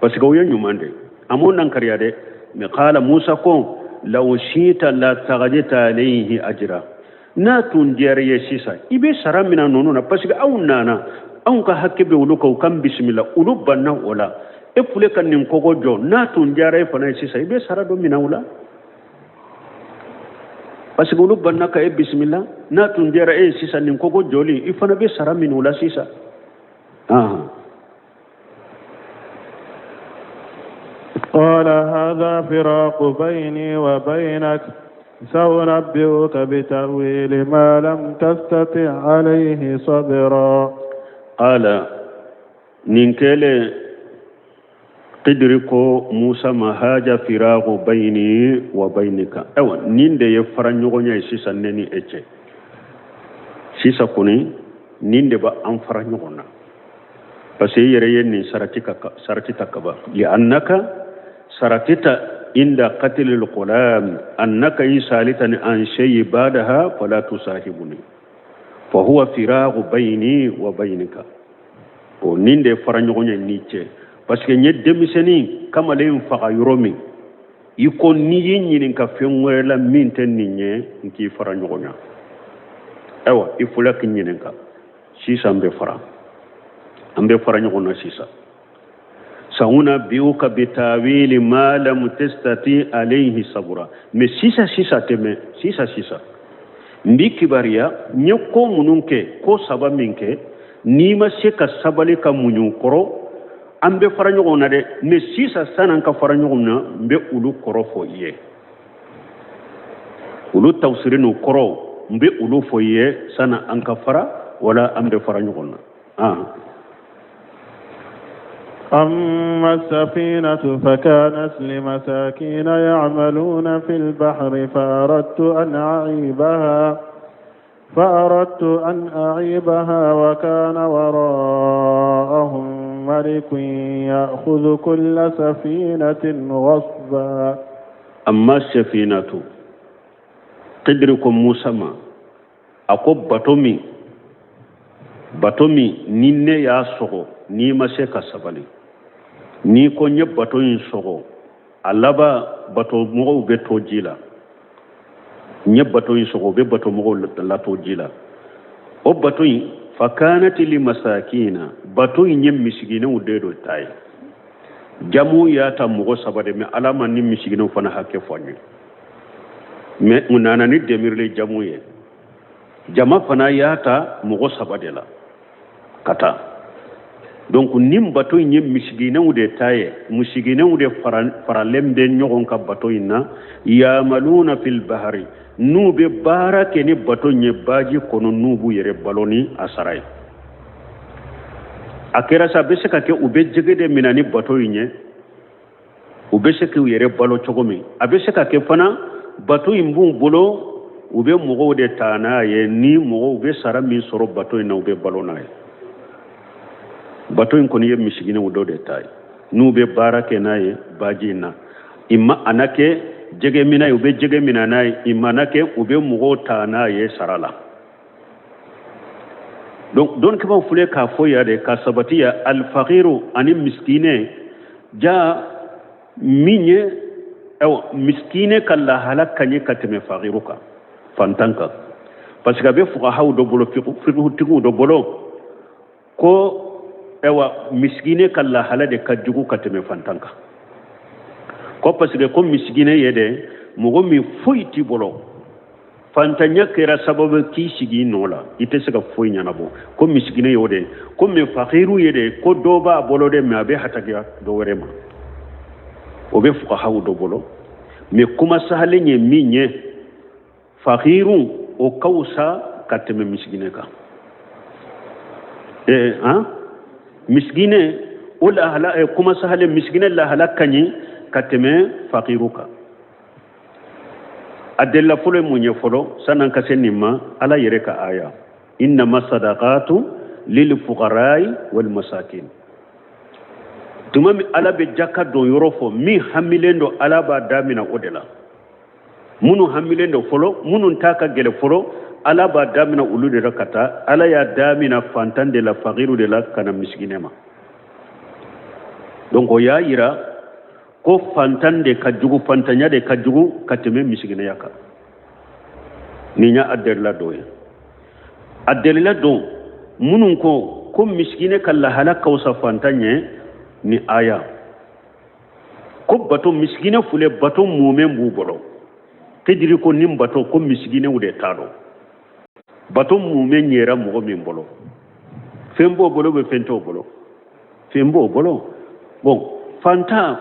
Speaker 2: parce que o ye ɲuman de, a m'o nankariya dɛ. Mais qala, Musa ko law shita la taghajta alayhi ajra, n'a tun diyara ye sisan, i bɛ sara mina ninnu na, parce que aw nana, anw ka hakɛ bɛ olu kan, u kan bisimila, olu banna o la, e fule ka nin kogo jɔ, n'a tun diyara e fana ye sisan, i bɛ sara dɔ mina u la, parce que olu banna ka e bisimila. N'a tun diyara e ye sisan, nin kogo jɔli, i fana bɛ sara minɛ u la sisan.
Speaker 1: قال هذا فراق بيني وبينك سأنبئك بتأويل ما لم تستطع عليه صبرا.
Speaker 2: قال nin kɛlen. Kidiri ko Musa ma haja firagu bayini wa bayinika. Ayiwa, nin de ye fara ɲɔgɔnya ye sisan ne ni e cɛ. Sisan kɔni nin de b'an fara ɲɔgɔn na. Parce que i yɛrɛ ye nin sarati ka sarati ta kaban. Li annaka saratita inda qatlil ghulam annaka in salitani an shay'i ba'daha fala tusahibuni. Fa huwa firagu bayini wa bayinika. O nin de fara ɲɔgɔnya n'i cɛ parce que n ye denmisɛnnin kamalen faga yɔrɔ min i ko n'i ye n ɲininka fɛn wɛrɛ la min tɛ nin ye n k'i fara ɲɔgɔn na. Ayiwa, i fɔlɔ k'i ɲininka sisan n bɛ fara an bɛ fara ɲɔgɔn na sisan. Sa'unabbi'uka bitawili ma lam tastati alayhi sabura. Mais sisan sisan tɛ mɛn sisan sisan n b'i kibaruya n ye ko minnu kɛ, ko saba min kɛ, n'i ma se ka sabali ka muɲu kɔrɔ, an bɛ fara ɲɔgɔn na dɛ. Mais sisan san'an ka fara ɲɔgɔn na, n bɛ olu kɔrɔ fɔ i ye, olu tafsiri n'u kɔrɔ n bɛ olu fɔ i ye sanni an ka fara wala an bɛ fara ɲɔgɔn na.
Speaker 1: أما السفينة فكانت لمساكين يعملون في البحر فأردت أن أعيبها وكان وراءهم ملك يأخذ كل سفينة غصبا.
Speaker 2: أما السفينة قدركم موسى ما أقول باتومي bato min ni ne y'a sɔgɔ n'i ma se ka sabali, n'i ko n ye bato in sɔgɔ, a laban bato mɔgɔw bɛ to ji la. N ye bato in sɔgɔ, u bɛ bato mɔgɔw lato ji la. O bato in fakanati li masakina, bato in ye misiginɛw de dɔ ta ye. Jamu y'a ta mɔgɔ saba de, mais Ala ma ni misiginɛw fana hakɛ fɔ an ye, mais u nana ni demirile jamu ye. Jama fana y'a ta mɔgɔ saba de la ka taa. Donc nin bato in ye misiginɛw de ta ye, misiginɛw de faralen bɛ ɲɔgɔn kan bato in na. Yamaluna fil bahari, n'u bɛ baara kɛ ni bato in ye baji kɔnɔ, n'u b'u yɛrɛ balo ni a sara ye. A kɛra sa, a bɛ se ka kɛ u bɛ jɛgɛ de minɛ ni bato in ye, u bɛ se k'u yɛrɛ balo cogo min. A bɛ se ka kɛ fana bato in b'u bolo, u bɛ mɔgɔw de ta n'a ye, ni mɔgɔw bɛ sara min sɔrɔ bato in na, u bɛ balo n'a ye. Bato in kɔni ye misiginɛw dɔ de ta ye, n'u bɛ baara kɛ n'a ye baji in na. I ma a na kɛ jɛgɛ minɛ ye, u bɛ jɛgɛ minɛ n'a ye, i ma na kɛ u bɛ mɔgɔw ta n'a ye sara la. Donc dɔnnikɛbaaw filɛ k'a fɔ yan de ka sabati ya alifakiru ani misikinɛ ja min ye, ayiwa, misikinɛ ka lahala ka ɲi ka tɛmɛ fakiru kan, fantan kan, parce que a bɛ fukahaw dɔ bolo, fikihutigiw dɔ bolo, ko ayiwa misikinɛ ka lahala de ka jugu ka tɛmɛ fantan kan, ko parce que ko misikinɛ ye dɛ mɔgɔ min foyi t'i bolo, fantanya kɛra sababu k'i sigi i nɔ la, i tɛ se ka foyi ɲɛnabɔ, ko misikinɛ y'o de, ko mais fakiru ye de ko dɔ b'a bolo dɛ, mais a bɛ hatakiya dɔ wɛrɛ ma, o bɛ fukahaw dɔ bolo. Mais kuma sahalen ye min ye, fakiru o ka wusa ka tɛmɛ misikinɛ kan. Misikinɛ o lahala, kuma sahalen misikinɛ lahala ka ɲi ka tɛmɛ fakiru kan. A delila fɔlɔ ye mun ye fɔlɔ san'an ka se nin ma, Ala yɛrɛ ka aya innama sadaqatu lil fuqarai wal masakin. Tuma min Ala bɛ jaka don yɔrɔ fɔ, min hamilen don Ala b'a damina o de la. Minnu hamilen don fɔlɔ, minnu ta ka gɛlɛn fɔlɔ, Ala b'a damina olu de la ka taa. Ala y'a damina fantan de la, fakiru de la, ka na misikinɛ ma. Donc o y'a yira ko fantan de ka jugu, fantanya de ka jugu ka tɛmɛ misikinɛya kan. Nin y'a delila dɔ ye. A delila don minnu ko ko misikinɛ ka lahala ka fisa fantan ye, ni aya ko bato misikinɛ fule bato mumɛ b'u bolo. Kidiri ko nin bato ko misikinɛw de t'a dɔn, bato mumɛ ɲɛra mɔgɔ min bolo, fɛn b'o bolo bɛ fɛn t'o bolo, fɛn b'o bolo. Bon, fantan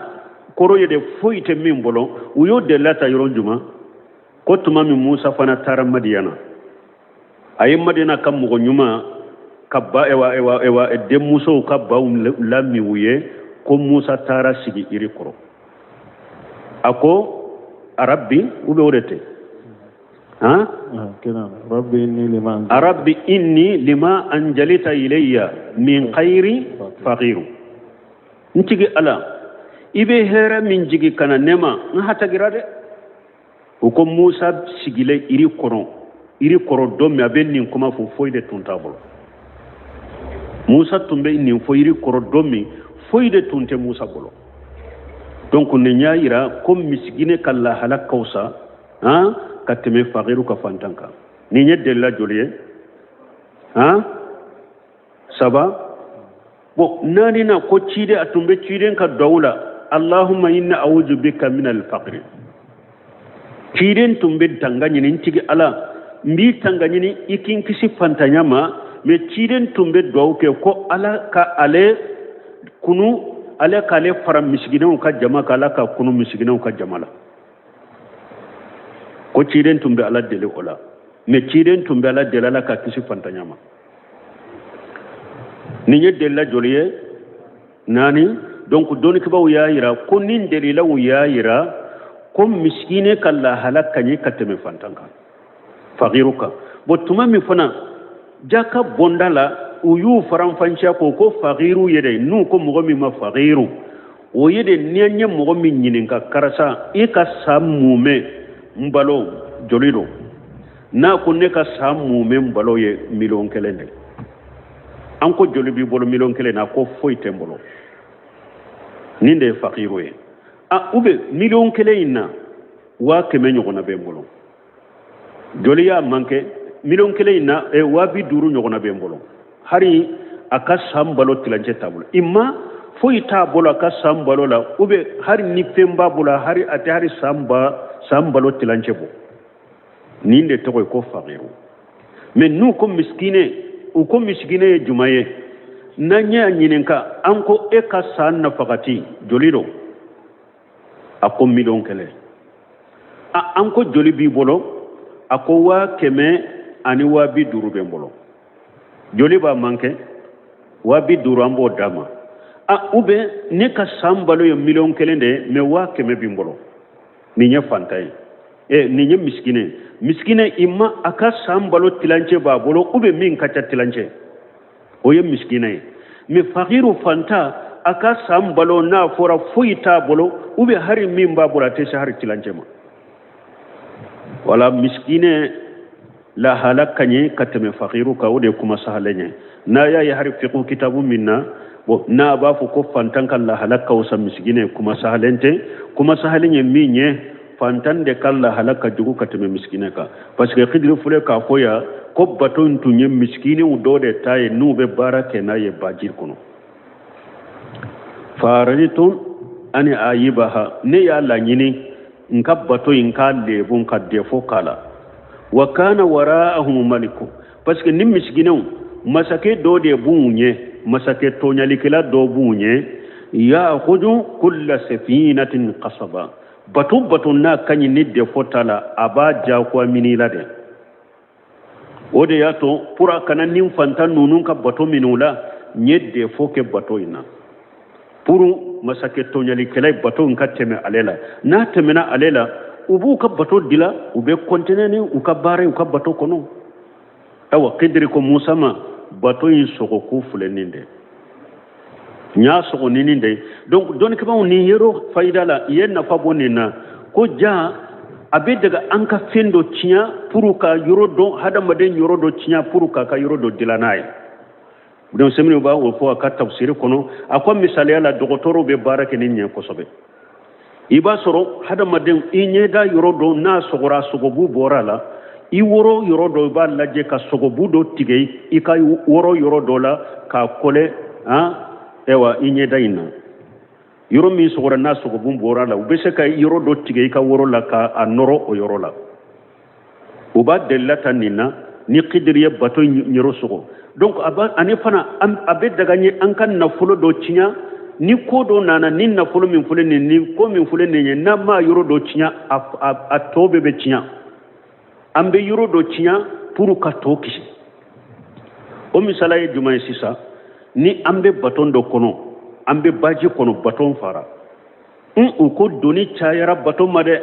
Speaker 2: kɔrɔ ye de foyi tɛ min bolo. U y'o delila ta yɔrɔ jumɛn? Ko tuma min Musa fana taara Madiyana, a ye Madiyana ka mɔgɔ ɲuman ka ba ewa ewa ewa denmusow ka baw lamin u ye, Ko Musa taara sigi iri kɔrɔ, a ko rabbi ou bien o de tɛ han? Rabbi inni lima anjalita ilayya min khayri faqiru. N tigi Ala, i bɛ hɛrɛ min jigi ka na ne ma, n hatagira dɛ. O ko Musa sigilen iri kɔrɔ, iri kɔrɔ don min a bɛ nin kuma fɔ, foyi de tun t'a bolo. Musa tun bɛ nin fɔ yiri kɔrɔ don min, foyi de tun tɛ Musa bolo. Donc nin y'a yira ko misigine ka lahala ka fisa han ka tɛmɛ fagiru ka fantan kan. Nin ye delila joli ye? Han, saba. Bon, naaninan ko ciden, a tun bɛ ciden ka duwawu la: Allahumma inni awuzu bika min alfaqri. Ciden tun bɛ tanga ɲini: n tigi Ala, n b'i tanga ɲini i k'i n kisi fantanya ma. Mais ciden tun bɛ duwawu kɛ ko Ala ka ale kunu, ale k'ale fara misiginɛw ka jama kan, Ala ka kunu misiginɛw ka jama la. Ko ciden tun bɛ Ala deli o la. Mais ciden tun bɛ Ala deli Ala ka kisi fantanya ma. Nin ye delila joli ye? Naani. Donc dɔnnikɛbaaw y'a yira ko nin delilaw y'a yira ko misikine ka lahala ka ɲi ka tɛmɛ fantan kan, fagiru kan. Bon, tuma min fana jaka bonda la, u y'u faranfanciya ko fagiru ye de, n'u ko mɔgɔ min ma fagiru, o ye de ni an ye mɔgɔ min ɲininka: karisa, i ka san mumɛ n balo joli don? N'a ko ne ka san mumɛ n balo ye 1,000,000 de. An ko joli b'i bolo 1,000,000 na? Ko foyi tɛ n bolo. Nin de ye fakiru ye. A ou bien 1,000,000 in na, 100,000 ɲɔgɔnna bɛ n bolo. Joli y'a manqué 1,000,000 in na? 50,000 ɲɔgɔnna bɛ n bolo. Hari a ka san balo tilancɛ t'a bolo, i ma foyi t'a bolo a ka san balo la, ou bien hari ni fɛn b'a bolo, hari a tɛ hari san balo tilancɛ bɔ. Nin de tɔgɔ ye ko fakiru. Mais n'u ko misikine, u ko misikine ye jumɛn ye? N'an y'a ɲininka, an ko e ka san nafagati joli don? A ko 1,000,000. A an ko joli b'i bolo? A ko 100,000 ani 50,000 bɛ n bolo. Joli b'a manqué? 50,000, an b'o d'a ma. A ou bien ne ka san balo ye 1,000,000 de ye, mais 100,000 bɛ n bolo. Nin ye fantan ye, nin ye misikine ye. Misikine, i ma a ka san balo tilancɛ b'a bolo, ou bien min ka ca tilancɛ, o ye misikine ye. Mais fakiru, fantan, a ka san balo n'a fɔra foyi t'a bolo, ou bien hari min b'a bolo a tɛ se hari tilancɛ ma. Wala misikine lahala ka ɲi ka tɛmɛ fakiru kan. O de ye kuma sahalen ye. N'a y'a ye hari fiqhu kitabu min na, bon, n'a b'a fɔ ko fantan ka lahala ka fisa misikine, kuma sahalen tɛ. Kuma sahalen ye min ye, fantan de ka lahala ka jugu ka tɛmɛ misikine kan, parce que Xidiri filɛ k'a fɔ yan ko bato in tun ye misikinew dɔ de ta ye, n'u bɛ baara kɛ n'a ye baji kɔnɔ. Faaraditu ani ayibaha, ne y'a laɲini n ka bato in k'a lebu, n ka défaut k'a la. Wa kana waraahum maliku, parce que ni misikinew, masakɛ dɔ de b'u ɲɛ, masakɛ tɔɲalikɛla dɔ b'u ɲɛ, yaahudu kulla safinatin kasaba. Bato n'a ka ɲi ni défaut t'a la, a b'a diyagoya minɛ la dɛ. O de y'a to pour a kana ni fantan ninnu ka bato minɛ la, n ye défaut kɛ bato in na pour masakɛ tɔɲalikɛla ye bato in ka tɛmɛ ale la. N'a tɛmɛna ale la, u b'u ka bato dila, u bɛ continuer ni u ka baara ye u ka bato kɔnɔ. Ayiwa, Kidiri ko Musa ma: bato in sɔgɔku filɛ nin de, n y'a sɔgɔ ni nin de ye. Donc dɔnnikɛbaaw nin yɔrɔ fayida la, i ye nafa bɔ nin na ko ja a bɛ daga an ka fɛn dɔ tiɲɛ pour ka yɔrɔ dɔ, hadamaden yɔrɔ dɔ tiɲɛ pour k'a ka yɔrɔ dɔ dilan n'a ye. Donc semini b'a o fɔ a ka tafsiri kɔnɔ. A ko misaliya la, dɔgɔtɔrɔw bɛ baara kɛ ni ɲɛ kosɛbɛ. I b'a sɔrɔ hadamaden i ɲɛda yɔrɔ dɔ n'a sɔgɔra, sogobu bɔra a la, i woro yɔrɔ dɔ, i b'a lajɛ ka sogobu dɔ tigɛ i ka woro yɔrɔ dɔ la k'a kɔlɛ. Han, ayiwa, i ɲɛda in na, yɔrɔ min sɔgɔra n'a sogobu bɔra a la, u bɛ se ka yɔrɔ dɔ tigɛ i ka woro la k'a nɔrɔ o yɔrɔ la. U b'a delila ta nin na ni Kidiri ye bato yɔrɔ sɔgɔ. Donc a b'a ani fana a bɛ daga ye an ka nafolo dɔ tiɲɛ ni ko dɔ nana, ni nafolo min filɛ nin, ni ko min filɛ nin ye, n'an m'a yɔrɔ dɔ tiɲɛ, a tɔ bɛɛ bɛ tiɲɛ. An bɛ yɔrɔ dɔ tiɲɛ pour ka tɔ kisi. O misala ye jumɛn ye sisan? Ni an bɛ baton dɔ kɔnɔ, An bɛ baji kɔnɔ, baton fara. U ko doni cayara bato ma dɛ.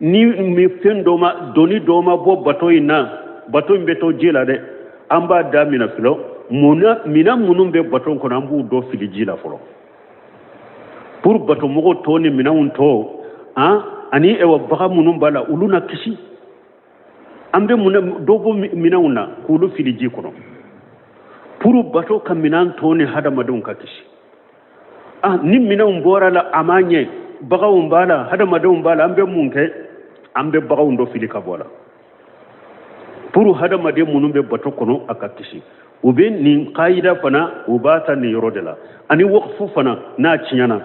Speaker 2: Ni mi fɛn dɔ ma, doni dɔ ma bɔ bato in na, bato in bɛ to ji la dɛ. An b'a damina fɔlɔ. Munna minan minnu bɛ bato kɔnɔ, an b'u dɔ fili ji la fɔlɔ pour bato mɔgɔw tɔ ni minɛnw tɔ an ani ɛwɔ bagan minnu b'a la, olu na kisi. An bɛ mun dɔ bɔ minɛnw na k'olu fili ji kɔnɔ pour bato ka minɛn tɔ ni hadamadenw ka kisi. Ah, ni minɛnw bɔra la, a ma ɲɛ, baganw b'a la, hadamadenw b'a la, an bɛ mun kɛ? An bɛ baganw dɔ fili ka bɔ a la pour hadamaden minnu bɛ bato kɔnɔ, a ka kisi. U bɛ nin kayida fana, u b'a ta nin yɔrɔ de la. Ani wakufu fana, n'a tiɲɛna,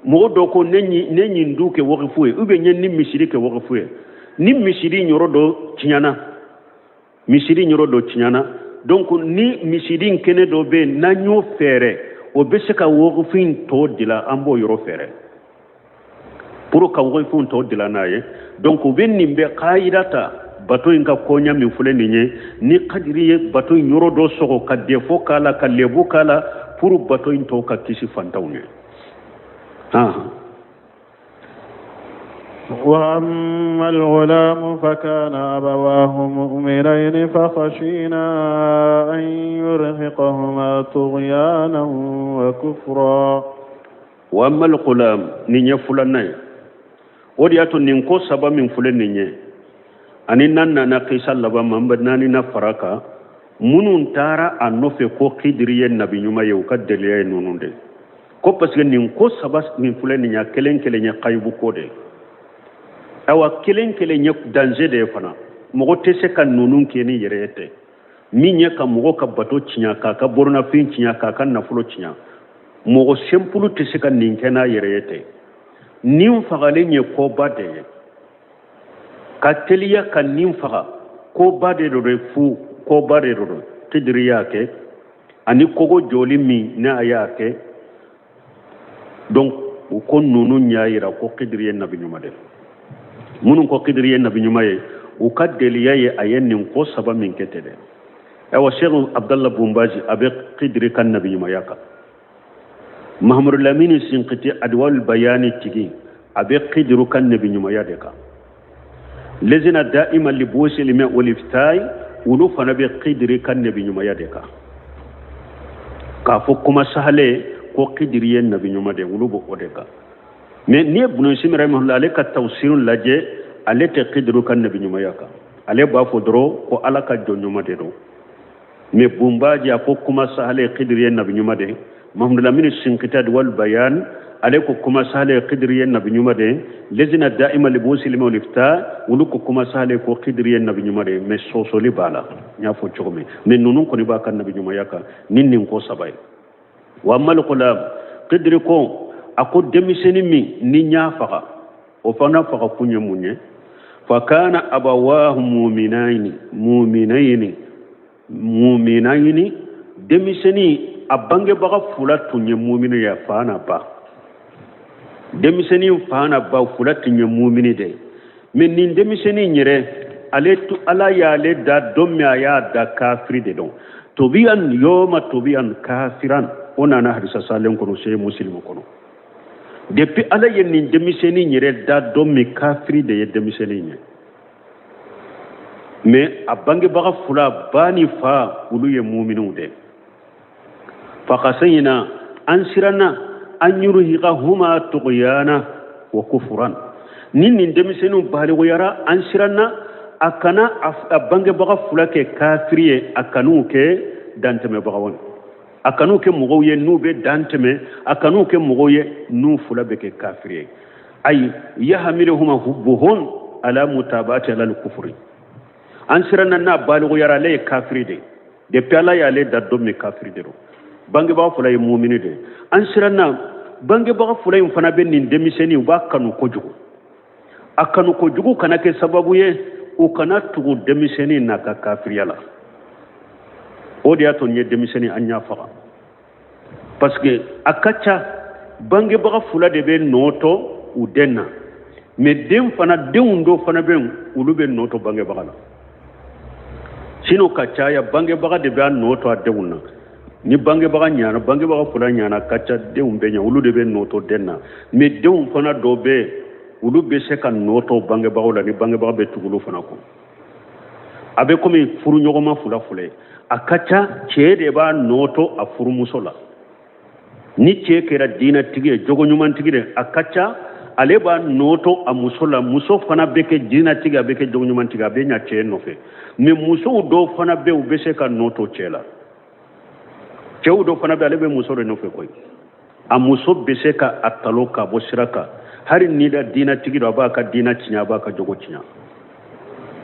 Speaker 2: mɔgɔ dɔ ko ne ɲin du kɛ wakufu ye, ou bien n ye ni misiri kɛ wakufu ye, ni misiri yɔrɔ dɔ tiɲɛna, misiri yɔrɔ dɔ tiɲɛna, donc ni misiri in kɛnɛ dɔ bɛ yen, n'an y'o fɛɛrɛ, o bɛ se ka wakufu in tɔ dila, an b'o yɔrɔ fɛɛrɛ pour ka wakufu in tɔ dila n'a ye. Donc u bɛ nin bɛɛ kayida ta bato in ka koɲa min filɛ nin ye. Ni kadiri ye bato in yɔrɔ dɔ sɔgɔ ka défaut k'a la, ka lebu k'a la, pour bato in tɔ ka kisi fantanw ye.
Speaker 1: وأما الغلام فكان أبواه مؤمنين فخشينا أن يرهقهما طغيانا وكفرا.
Speaker 2: وأما الغلام, nin ye filanan ye. O de y'a to nin ko saba min filɛ nin ye, ani n'an nana kisa laban ma, an bɛ naani na fara kan. Minnu taara a nɔfɛ ko kidiri ye nabi ɲuman ye, u ka deliya ye ninnu de ko, parce que nin ko saba min filɛ nin ye, a kelen kelen ye kayibu ko de ye. Awa, kelen kelen ye danger de ye fana. Mɔgɔ tɛ se ka ninnu kɛ ni yɛrɛ ye tɛ. Min ye ka mɔgɔ ka bato tiɲɛ, k'a ka bolonafɛn tiɲɛ, k'a ka nafolo tiɲɛ, mɔgɔ simple tɛ se ka nin kɛ n'a yɛrɛ ye tɛ. Nin fagalen ye koba de ye. Ka teliya ka nin faga, koba de don dɛ, fu koba de don. Kidiri y'a kɛ ani kogo jɔli min ne a y'a kɛ. Donc u ko ninnu y'a yira ko kidiri ye nabi ɲuman de. Minnu ko kidiri ye nabi ɲuman ye, u ka deliya ye a ye nin ko saba min kɛ ten dɛ. Ayiwa, Sheikh Abdallah Bumbaji, a bɛ kidiri ka nabi ɲumanya kan. Mahamadu Lamini Sinkiti, Adwal Bayani tigi, a bɛ kidiru ka nabi ɲumanya de kan. Lezina da'ima libusi lime waliftai, olu fana bɛ kidiri ka nabi ɲumanya de kan, k'a fɔ kuma sahale ko kidiri ye nabi ɲuman de, olu b'o o de kan. Mais n'i ye Bunu Simi rahimahullah, ale ka tafsiru lajɛ, ale tɛ kidiru ka nabi ɲumanya kan. Ale b'a fɔ dɔrɔn ko Ala ka jɔn ɲuman de don. Mais Bunbaji, a ko kuma sahale kidiri ye nabi ɲuman de. Mahamadu Lamini Sinkita, Adwal Bayan, ale ko kuma sahale kidiri ye nabi ɲuman de. Lezina da'ima libusi lima walifta, olu ko kuma sahale ko kidiri ye nabi ɲuman de. Mais sɔsɔli b'a la, n y'a fɔ cogo min. Mais ninnu kɔni b'a ka nabi ɲumanya kan ni nin ko saba ye. Wa amal gulam, kidiri ko, a ko denmisɛnnin min ni n y'a faga, o fana faga kun ye mun ye? Fa kana abawahu muminayini muminayini muminayini. Denmisɛnnin a bangebaga fila tun ye mumini ye, fa n'a ba. Denmisɛnnin fa n'a ba fila tun ye mumini de ye. Mais nin denmisɛnnin yɛrɛ, ale Ala y'ale da don min, a y'a da kafiri de don. Tobiyan yoma tobiyan kafiran, o nana hadisa salen kɔnɔ, se Musilimu kɔnɔ. Depuis Ala ye nin denmisɛnnin yɛrɛ da don min, kafiri de ye denmisɛnnin ye. Mais a bangebaga fila, ba ni fa, olu ye muminiw de. Fakasayina, an siranna, an yurhikahuma tughyana wa kufuran. Ni nin denmisɛnninw baliguyara, an siranna a kana a bangebaga fila kɛ kafiri ye, a kan'u kɛ dantɛmɛbagaw ye, a kan'u kɛ mɔgɔw ye n'u bɛ dantɛmɛ, a kan'u kɛ mɔgɔw ye n'u fila bɛ kɛ kafiri ye. Ayi yahamiluhuma hubbuhum ala mutabati ala kufuri. An siranna n'a baliguyara, ale ye kafiri de. Depuis Ala y'ale da don min, kafiri de don. Bangebaga fila ye mumini de ye. An siranna bangebaga fila in fana bɛ nin denmisɛnnin, u b'a kanu kojugu. A kanu kojugu kana kɛ sababu ye u kana tugu denmisɛnnin n'a ka kafiriya la. O de y'a to nin ye denmisɛnnin, an y'a faga, parce que a ka ca bangebaga fila de bɛ nɔ tɔ u den na. Mais den fana, denw dɔw fana bɛ yen, olu bɛ nɔ tɔ bangebaga la. Sinon ka caya, bangebaga de bɛ a nɔ to a denw na. Ni bangebaga ɲana, bangebaga fila ɲana, ka ca denw bɛ ɲa, olu de bɛ nɔ to den na. Mais denw fana dɔ bɛ yen, olu bɛ se ka nɔ to bangebagaw la ni bangebaga bɛ tugu olu fana kɔ. A bɛ komi furuɲɔgɔnma fila fila ye, a ka ca cɛ de b'a nɔ to a furumuso la. Ni cɛ kɛra diinɛtigi ye, jogo ɲumantigi de, a ka ca ale b'a nɔ to a muso la. Muso fana bɛ kɛ diinɛtigi, a bɛ kɛ jogo ɲumantigi, a bɛ ɲa cɛ nɔfɛ. Mais musow dɔw fana bɛ, u bɛ se ka nɔ to cɛ la. Cɛw dɔw fana bɛ, ale bɛ muso de nɔfɛ koyi. A muso bɛ se ka a talo ka bɔ sira kan, hali ni da diinɛtigi don, a b'a ka diinɛ tiɲɛ, a b'a ka jogo tiɲɛ.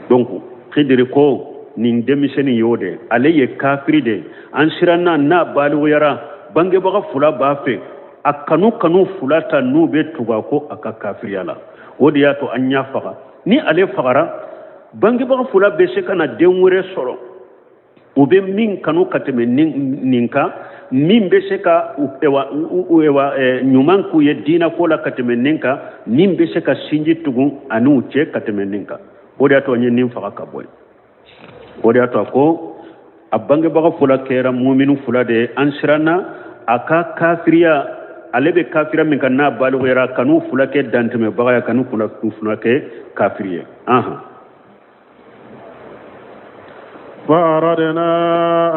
Speaker 2: Donc Khidiri ko nin denmisɛnnin y'o de, ale ye kafiri de. An siranna n'a baliguyara, bangebaga fila b'a fɛ a kanu kanu fila ta n'u bɛ tugu a kɔ a ka kafiriya la. O de y'a to an y'a faga. Ni ale fagara, bangebaga fila bɛ se ka na den wɛrɛ sɔrɔ, u bɛ min kanu ka tɛmɛ nin kan, min bɛ se ka ɲuman k'u ye diinɛ ko la ka tɛmɛ nin kan, min bɛ se ka sinji tugun a n'u cɛ ka tɛmɛ nin kan. O de y'a to an ye nin faga ka bɔ yen. O de y'a to a ko a bangebaga fila kɛra muminu fila de ye. An siranna a ka kafiriya, ale bɛ kafiriya min kan n'a baliguyara, kan'u fila kɛ dantɛmɛbaga ye, kan'u fila kɛ kafiri ye. Anhan.
Speaker 1: فأردنا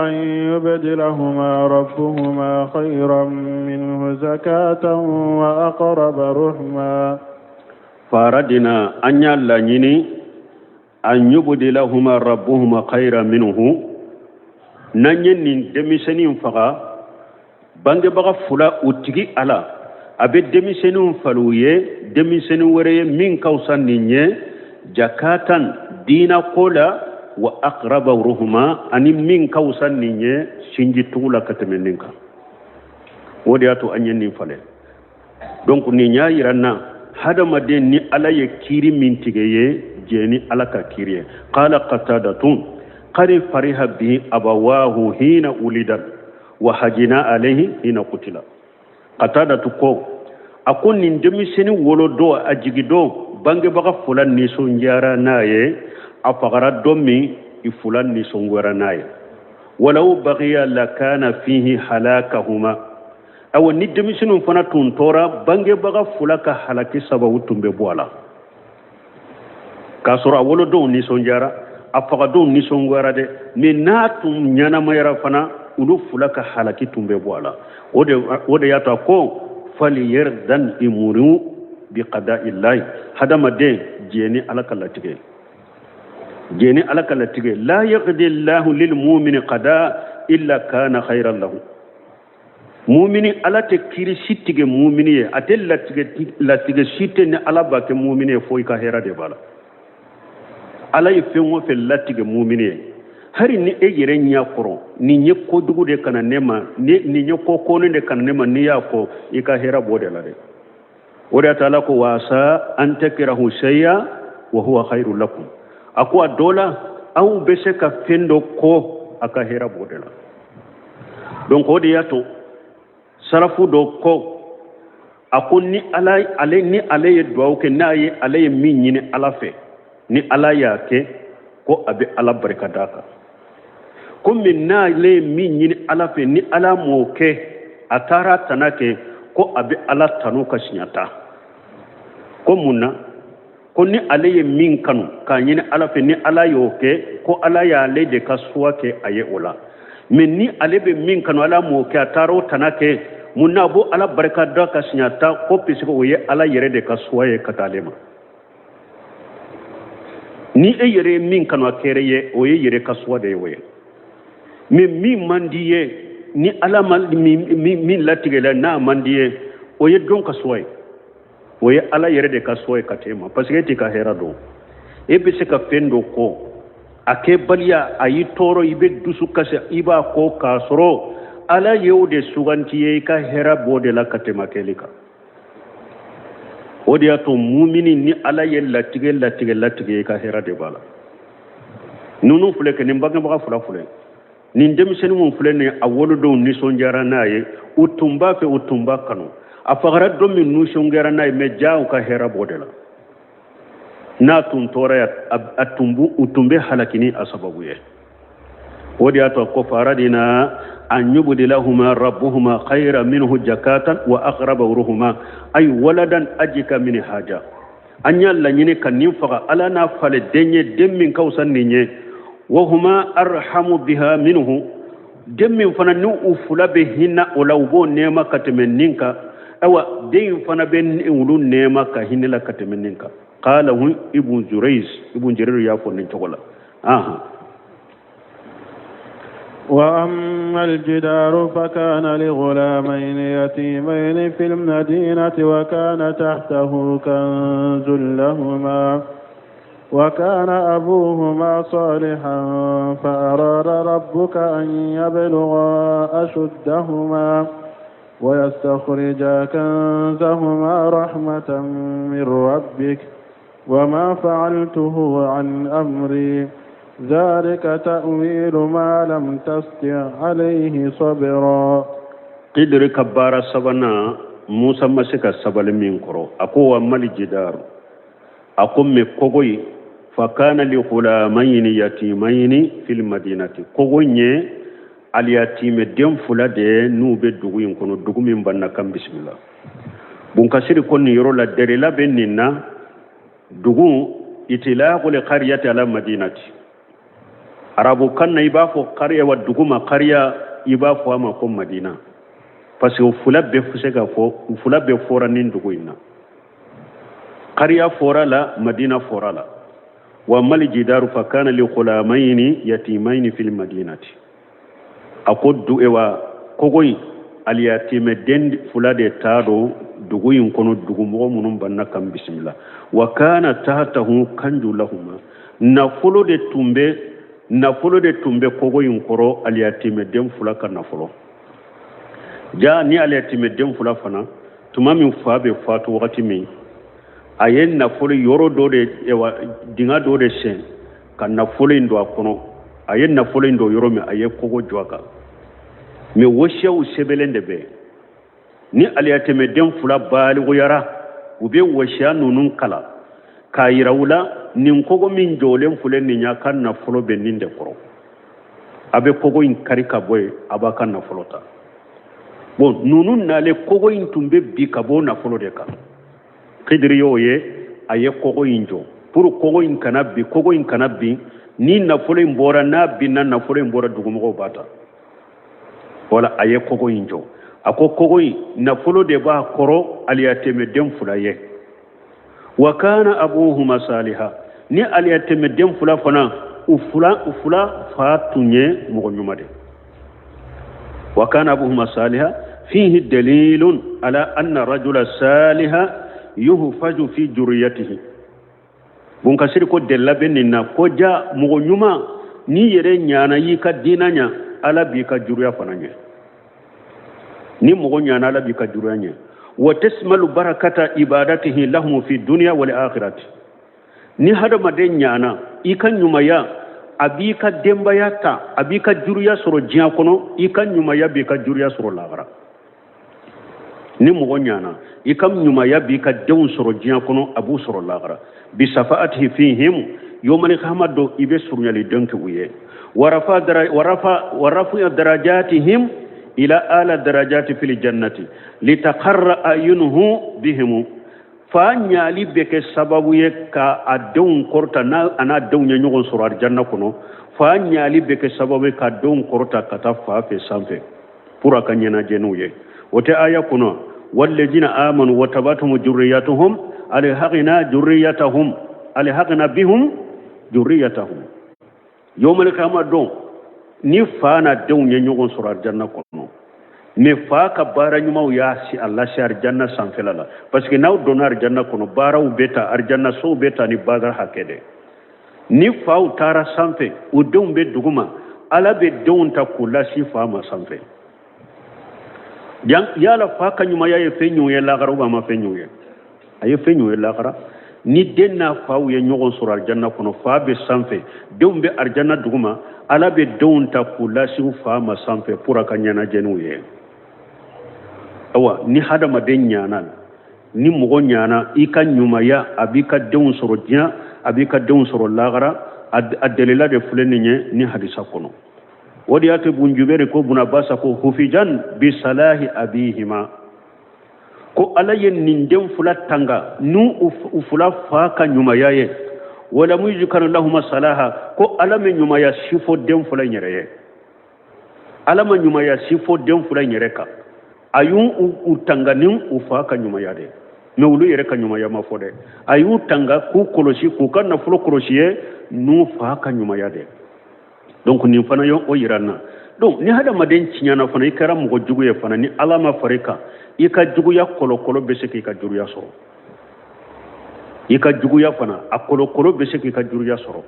Speaker 1: أن يبدلهما ربهما خيرا منه زكاة وأقرب رحما.
Speaker 2: فأردنا أن يلنيني أن يبدلهما ربهما خيرا منه. N'an ye nin denmisɛnnin faga, bangebaga fila u tigi ala a bɛ denmisɛnninw falen u ye denmisɛnnin wɛrɛ ye min ka fisa nin ye jakatan diina ko la, wa aqraba ruhuma, ani min ka fisa nin ye sinji tugu la ka tɛmɛ nin kan. O de y'a to an ye nin falen. Donc nin y'a yira n na, hadamaden ni ala ye kiiri min tigɛ ye, jɛn ni ala ka kiiri ye. Qala qatadatun qad fariha bihi abawahu hina ulida wa hajina alayhi hina qutila. Qatadatu ko a ko nin denmisɛnnin wolodon, a jigidon, bangebaga fila nisɔndiyara n'a ye. A fagara don min, i fila nisɔngoyara n'a ye. Walaw bagiya lakana fihi halakahuma. Awa, ni denmisɛnninw fana tun tora, bangebaga fila ka halaki sababu tun bɛ bɔ a la. K'a sɔrɔ a wolodenw nisɔndiyara, a fagadenw nisɔngoyara dɛ, mais n'a tun ɲɛnamayara fana, olu fila ka halaki tun bɛ bɔ a la. O de y'a to a ko faliyardan imuru bi qada'illahi. Hadamaden, jɛn ni ala ka latigɛ, jɛn ni ala ka latigɛ. La yaqdi llahu lil mu'mini qada illa kana khayran lahu. Mumini, ala tɛ kiri si tigɛ mumini ye, a tɛ latigɛ si tɛ ni ala b'a kɛ mumini ye fo i ka hɛrɛ de b'a la. Ala ye fɛn o fɛn latigɛ mumini ye, hali ni e yɛrɛ ɲɛ kɔrɔ nin ye kojugu de kana ne ma, nin ye ko kɔni de kana ne ma, n'i y'a fɔ, i ka hɛrɛ b'o de la dɛ. O de y'a to ala ko wa asa an takrahu shay'a wa huwa khairu lakum. A ko a dɔ la, aw bɛ se ka fɛn dɔ kɔn, a ka hɛrɛ b'o de la. Donc o de y'a to sarafu dɔ ko a ko ni ala ale ni ale ye duwawu kɛ, n'a ye ale ye min ɲini ala fɛ, ni ala y'a kɛ, ko a bɛ ala barika d'a kan. Komi n'ale ye min ɲini ala fɛ, ni ala m'o kɛ, a taara tana kɛ, ko a bɛ ala tanu ka siɲɛ ta. Ko mun na? Ko ni ale ye min kanu k'a ɲini ala fɛ, ni ala y'o kɛ, ko ala y'ale de ka suwa kɛ a ye o la. Mais ni ale bɛ min kanu, ala m'o kɛ, a taara o tana kɛ, mun na a b'o ala barika da ka siɲɛ ta? Ko puisque o ye ala yɛrɛ de ka suwa ye ka taa ale ma. Ni e yɛrɛ ye min kanu, a kɛra ye, o ye yɛrɛ ka suwa de ye o ye. Mais min man di ye, ni ala ma min latigɛ la, n'a man di ye, o ye don ka suwa ye, o ye ala yɛrɛ de ka suwa ye ka t'e ma, parce que e t'i ka hɛrɛ dɔn. E bɛ se ka fɛn dɔ kɔn, a kɛbaliya a y'i tɔɔrɔ, i bɛ dusu kasi, i b'a kɔn, k'a sɔrɔ ala y'o de suganti ye, i ka hɛrɛ b'o de la ka tɛmɛ a kɛli kan. O de y'a to mumini, ni ala ye latigɛ latigɛ latigɛ, i ka hɛrɛ de b'a la. Ninnu filɛ kɛ, nin bangebaga fila filɛ, nin denmisɛnnin mun filɛ nin, a wolodenw nisɔndiyara n'a ye, u tun b'a fɛ, u tun b'a kanu. A fagara don min, nisɔndiyara n'a ye, mais ja u ka hɛrɛ b'o de la. N'a tun tora yan, a tun b'u, u tun bɛ halaki ni a sababu ye. O de y'a to ko faradina an yubdilahuma rabbuhuma khayra minhu jakatan wa aqraba ruhuma ay waladan ajika min haja. An y'a laɲini ka nin faga, Ala n'a falen den ye, den min ka fisa nin ye. Wa huma arhamu biha minhu, den min fana ni u fila bɛ hinɛ o la, u b'o nɛɛma ka tɛmɛ nin kan. Ayiwa, den in fana bɛ olu nɛɛma ka hinɛ la ka tɛmɛ nin kan. Qalahu Ibn Jurayz, Ibn Jarir y'a fɔ nin cogo la. Ahan.
Speaker 1: وأما الجدار فكان لغلامين يتيمين في المدينة وكان تحته كنز لهما وكان أبوهما صالحا فأراد ربك أن يبلغا أشدهما ويستخرجا كنزهما رحمة من ربك وما فعلته عن أمري ذلك تأويل ما لم تستع عليه صبرا.
Speaker 2: Kidiri ka baara sabanan, Musa ma se ka sabali min kɔrɔ, a ko wa amal jidaru, a ko mɛ kogo in, fakana li ghulamayni yatimayni fil madinati, kogo in ye aliyatimɛ den fila de ye n'u bɛ dugu in kɔnɔ, dugu min banna kan bisimila. Bunkasiri ko nin yɔrɔ la dɛrɛla bɛ nin na, dugu itilaqul qaryati ala madinati, arabukan na i b'a fɔ kariya wa dugu ma kariya, i b'a fɔ a ma ko madina, parce que u fila bɛɛ se ka fɔ, u fila bɛɛ fɔra nin dugu in na. Kariya fɔra la, madina fɔra la. Wa amal jidaru fa kana li ghulamayni yatimayni fil madinati, a ko du ewa kogo in aliyatimɛ den fila de ta don dugu in kɔnɔ, dugumɔgɔ minnu banna kan bisimila. Wa kana tahtahu kanju lahuma, nafolo de tun bɛ kogo in kɔrɔ, aliyatimɛ den fila ka nafolo. Ja ni aliyatimɛ den fila fana, tuma min fa bɛ fatu wagati min, a ye nafolo yɔrɔ dɔ de, ewa dinga dɔ de sen ka nafolo in don a kɔnɔ. A ye nafolo in don yɔrɔ min, a ye kogo jɔ a kan. Mɛ wasiyaw sɛbɛnlen de bɛ ni aliyatɛmɛ den fila baliguyara, u bɛ wasiya ninnu kalan k'a yira u la nin kogo min jɔlen filɛ nin y'a ka nafolo bɛ nin de kɔrɔ. A bɛ kogo in kari ka bɔ yen, a b'a ka nafolo ta. Bon, ninnu nalen, kogo in tun bɛ bi ka bɔ nafolo de kan. Kidiri y'o ye, a ye kogo in jɔ pour kogo in kana bi, kogo in kana bin. Ni nafolo in bɔra, n'a binna, nafolo in bɔra, dugumɔgɔw b'a ta. Wala a ye kogo in jɔ, a ko kogo in nafolo de b'a kɔrɔ, aliyatɛmɛ den fila ye. Wa kana abuhuma saliha, ni aliyatɛmɛ den fila fana, u fila fa tun ye mɔgɔ ɲuman de. Wa kana abuhuma saliha fihi dalilun ala anna rajula saliha yuhfaju fi juriyatihi. Bunkasiri ko delila bɛ nin na ko ja mɔgɔ ɲuman n'i yɛrɛ ɲana, y'i ka diina ɲa, Ala b'i ka juruya fana ɲɛ. Ni mɔgɔ ɲana, Ala b'i ka juruya ɲɛ. Wa tasmalu barakata ibadatihi lahum fi dunya wal akhirati. Ni hadamaden ɲana, i ka ɲumaya a b'i ka denbaya ta, a b'i ka juruya sɔrɔ diɲɛ kɔnɔ, i ka ɲumaya b'i ka juruya sɔrɔ lahara. Ni mɔgɔ ɲana, i ka ɲumaya b'i ka denw sɔrɔ diɲɛ kɔnɔ, a b'u sɔrɔ lahara. Bisafaatihi fihim yawmal qiyamah don, i bɛ surunyali den kɛ u ye. Warafa darajatihim ila ala darajati fil jannati litaqarra ayunuhu bihim. Fa ɲali bɛ kɛ sababu ye ka a denw kɔrɔta, n'a a n'a denw ye ɲɔgɔn sɔrɔ alijanna kɔnɔ. Fa ɲali bɛ kɛ sababu ye ka denw kɔrɔta ka taa fa fɛ sanfɛ pour a ka ɲɛnajɛ n'u ye. O tɛ aya kɔnɔ: wallazina amanu wa tabatum jurriyatuhum alhaqna jurriyatahum alhaqna bihum jurriyatahum yawmal qiyamah don. Ni fa n'a denw ye ɲɔgɔn sɔrɔ alijanna kɔnɔ, mais fa ka baara ɲumanw y'a si a lase alijanna sanfɛla la, parce que n'aw donna alijanna kɔnɔ, baaraw bɛ ta, alijanna sow bɛ ta ni baara hakɛ de. Ni faw taara sanfɛ, u denw bɛ duguma, Ala bɛ denw ta k'u lasi fa ma sanfɛ. Yala fa ka ɲumanya ye fɛn ɲuman ye lagara ou a ma fɛn ɲuman ye? A ye fɛn ɲuman ye lagara. Ni den n'a faw ye ɲɔgɔn sɔrɔ alijanna kɔnɔ, fa bɛ sanfɛ, denw bɛ alijanna duguma, Ala bɛ denw ta k'u lasi u fa ma sanfɛ pour a ka ɲɛnajɛ n'u ye. Awa, ni hadamaden ɲana, ni mɔgɔ ɲana, i ka ɲumanya a b'i ka denw sɔrɔ diɲɛ, a b'i ka denw sɔrɔ lagara. A delila de filɛ nin ye ni hadisa kɔnɔ. O de y'a to Bun Jubɛri ko Bun Abasa ko hufijan bi salahi abihima, ko Ala ye nin den fila tanga n'u u fila fa ka ɲumaya ye. Walamu yuzkar lahuma salaha, ko Ala ma ɲumaya si fɔ den fila in yɛrɛ ye. Ala ma ɲumaya si fɔ den fila in yɛrɛ kan. A y'u u tanga ni u fa ka ɲumaya de, mais olu yɛrɛ ka ɲumaya ma fɔ dɛ. A y'u tanga k'u kɔlɔsi, k'u ka nafolo kɔlɔsi ye n'u fa ka ɲumaya de. Donc nin fana ye o yira n na. Donc ni hadamaden tiɲɛna fana, i kɛra mɔgɔ jugu ye fana, ni Ala ma fara i kan, i ka juguya kɔlɔkɔlɔ bɛ se k'i ka juruya sɔrɔ. I ka juguya fana a kɔlɔkɔlɔ bɛ se k'i ka juruya sɔrɔ.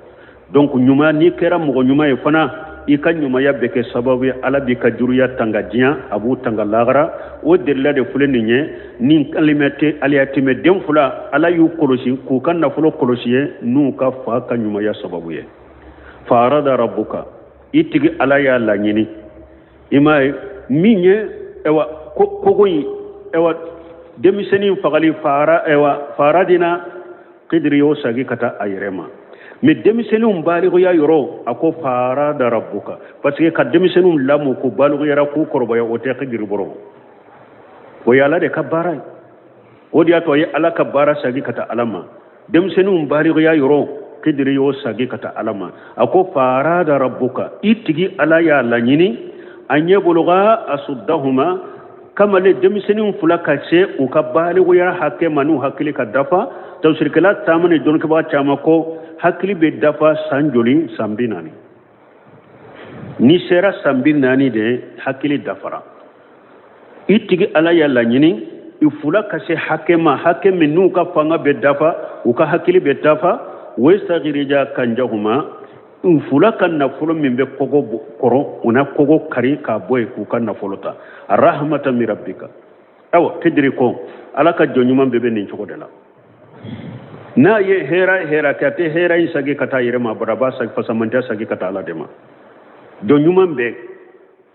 Speaker 2: Donc ɲuman, n'i kɛra mɔgɔ ɲuman ye fana, i ka ɲumanya bɛ kɛ sababu ye Ala b'i ka juruya tanga diɲɛ, a b'u tanga lahara. O delila de filɛ nin ye. Nin alimɛte aliyatimɛ den fila, Ala y'u kɔlɔsi k'u ka nafolo kɔlɔsi ye n'u ka fa ka ɲumanya sababu ye. Fa arada rabbuka, i tigi Ala y'a laɲini, i m'a ye min ye, ɛwa kogo in, ɛwa denmisɛnnin fagali fara, ɛwa faradina Kidiri y'o sagi ka taa a yɛrɛ ma. Mais denmisɛnninw balikuya yɔrɔ, a ko farada rabbuka, parce que ka denmisɛnninw lamɔ k'u balikuyara k'u kɔrɔbaya, o tɛ Kidiri bɔrɔ, o ye Ala de ka baara ye. O de y'a to a ye Ala ka baara sagi ka taa Ala ma. Denmisɛnninw balikuya yɔrɔ, Kidiri y'o sagi ka taa Ala ma. A ko farada rabbuka, i tigi Ala y'a laɲini an yabluga asuddahuma, kamalen denmisɛnnin fila ka se u ka balikuya hakɛ ma n'u hakili ka dafa. Tafsirikɛla caman ni dɔnnikɛbaga caman ko hakili bɛ dafa san joli? San 40. N'i sera san 40 de, hakili dafara. I tigi Ala y'a laɲini i fila ka se hakɛ ma, hakɛ min n'u ka fanga bɛ dafa, u ka hakili bɛ dafa. Wayastakhrija kanjahuma, u fila ka nafolo min bɛ kogo kɔrɔ, u na kogo kari k'a bɔ yen k'u ka nafolo ta. Rahmatan min rabbika. Ayiwa Kidiri ko Ala ka jɔn ɲuman bɛɛ bɛ nin cogo de la. N'a ye hɛrɛ hɛrɛ kɛ, a tɛ hɛrɛ in sagi ka taa yɛrɛ ma, bara a b'a sagi fasamantiya sagi ka taa Ala de ma. Jɔn ɲuman bɛɛ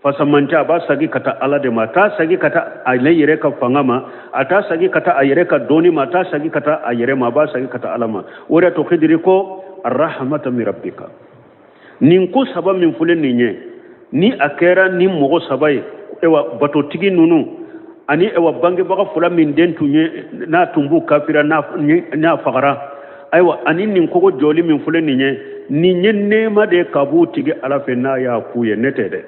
Speaker 2: fasamantiya a b'a sagi ka taa Ala de ma. A t'a sagi ka taa ale yɛrɛ ka fanga ma, a t'a sagi ka taa a yɛrɛ ka dɔnni ma, a t'a sagi ka taa a yɛrɛ ma, a b'a sagi ka taa Ala ma. O de y'a to Kidiri ko rahmatan min rabbika. Nin ko saba min filɛ nin ye, ni a kɛra ni mɔgɔ saba ye, ewa batotigi ninnu ani ewa bangebaga fila min den tun ye n'a tun b'u kafira n'a fagara, ayiwa ani nin kogo jɔli min filɛ nin ye, nin ye nɛɛma de ye ka b'u tigi Ala fɛ n'a y'a k'u ye. Ne tɛ dɛ,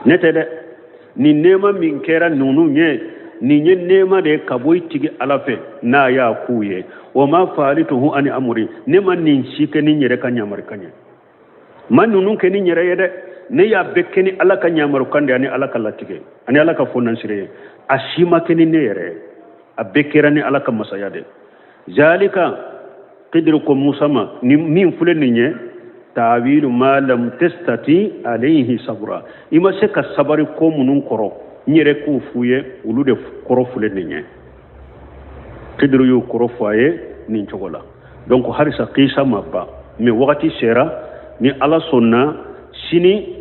Speaker 2: ne tɛ dɛ. Nin nɛɛma min kɛra ninnu ye, nin ye nɛɛma de ye ka bɔ i tigi Ala fɛ n'a y'a k'u ye. Wa ma faalituhu ani amuri, ne ma nin si kɛ ni n yɛrɛ ka ɲamarikan ye, ma ninnu kɛ ni n yɛrɛ ye dɛ. Ne y'a bɛɛ kɛ ni Ala ka ɲamarukan de ye, ani Ala ka latigɛ, ani Ala ka fɔnansire ye. A si ma kɛ ni ne yɛrɛ ye, a bɛɛ kɛra ni Ala ka masaya de. Zalika, Kidiri ko Musa ma, ni min filɛ nin ye, tawilu ma lam tastati alayhi sabra, i ma se ka sabari ko minnu kɔrɔ, n yɛrɛ k'u f'u ye, olu de kɔrɔ filɛ nin ye. Kidiri y'o kɔrɔ fɔ a ye nin cogo la. Donc halisa kisa ma ban, mais wagati sera, ni Ala sɔnna sini,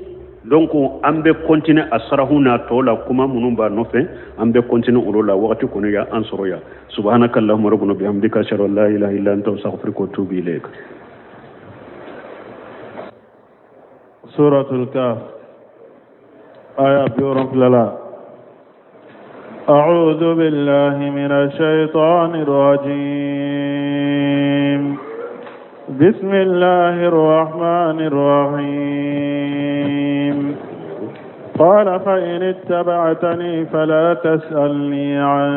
Speaker 2: donc an bɛ continuer a sarahu n'a tɔ la, kuma minnu b'a nɔfɛ, an bɛ continuer olu la. Wagati kɔni y'an sɔrɔ yan. Subhanaka allahumma rabbana bihamdika, ashhadu an la ilaha illa anta, astaghfiruka wa atubu ilayk.
Speaker 1: Suratul Kahf, aya 70. أعوذ بالله من الشيطان الرجيم. بسم الله الرحمن الرحيم. قال فإن اتبعتني فلا تسألني عن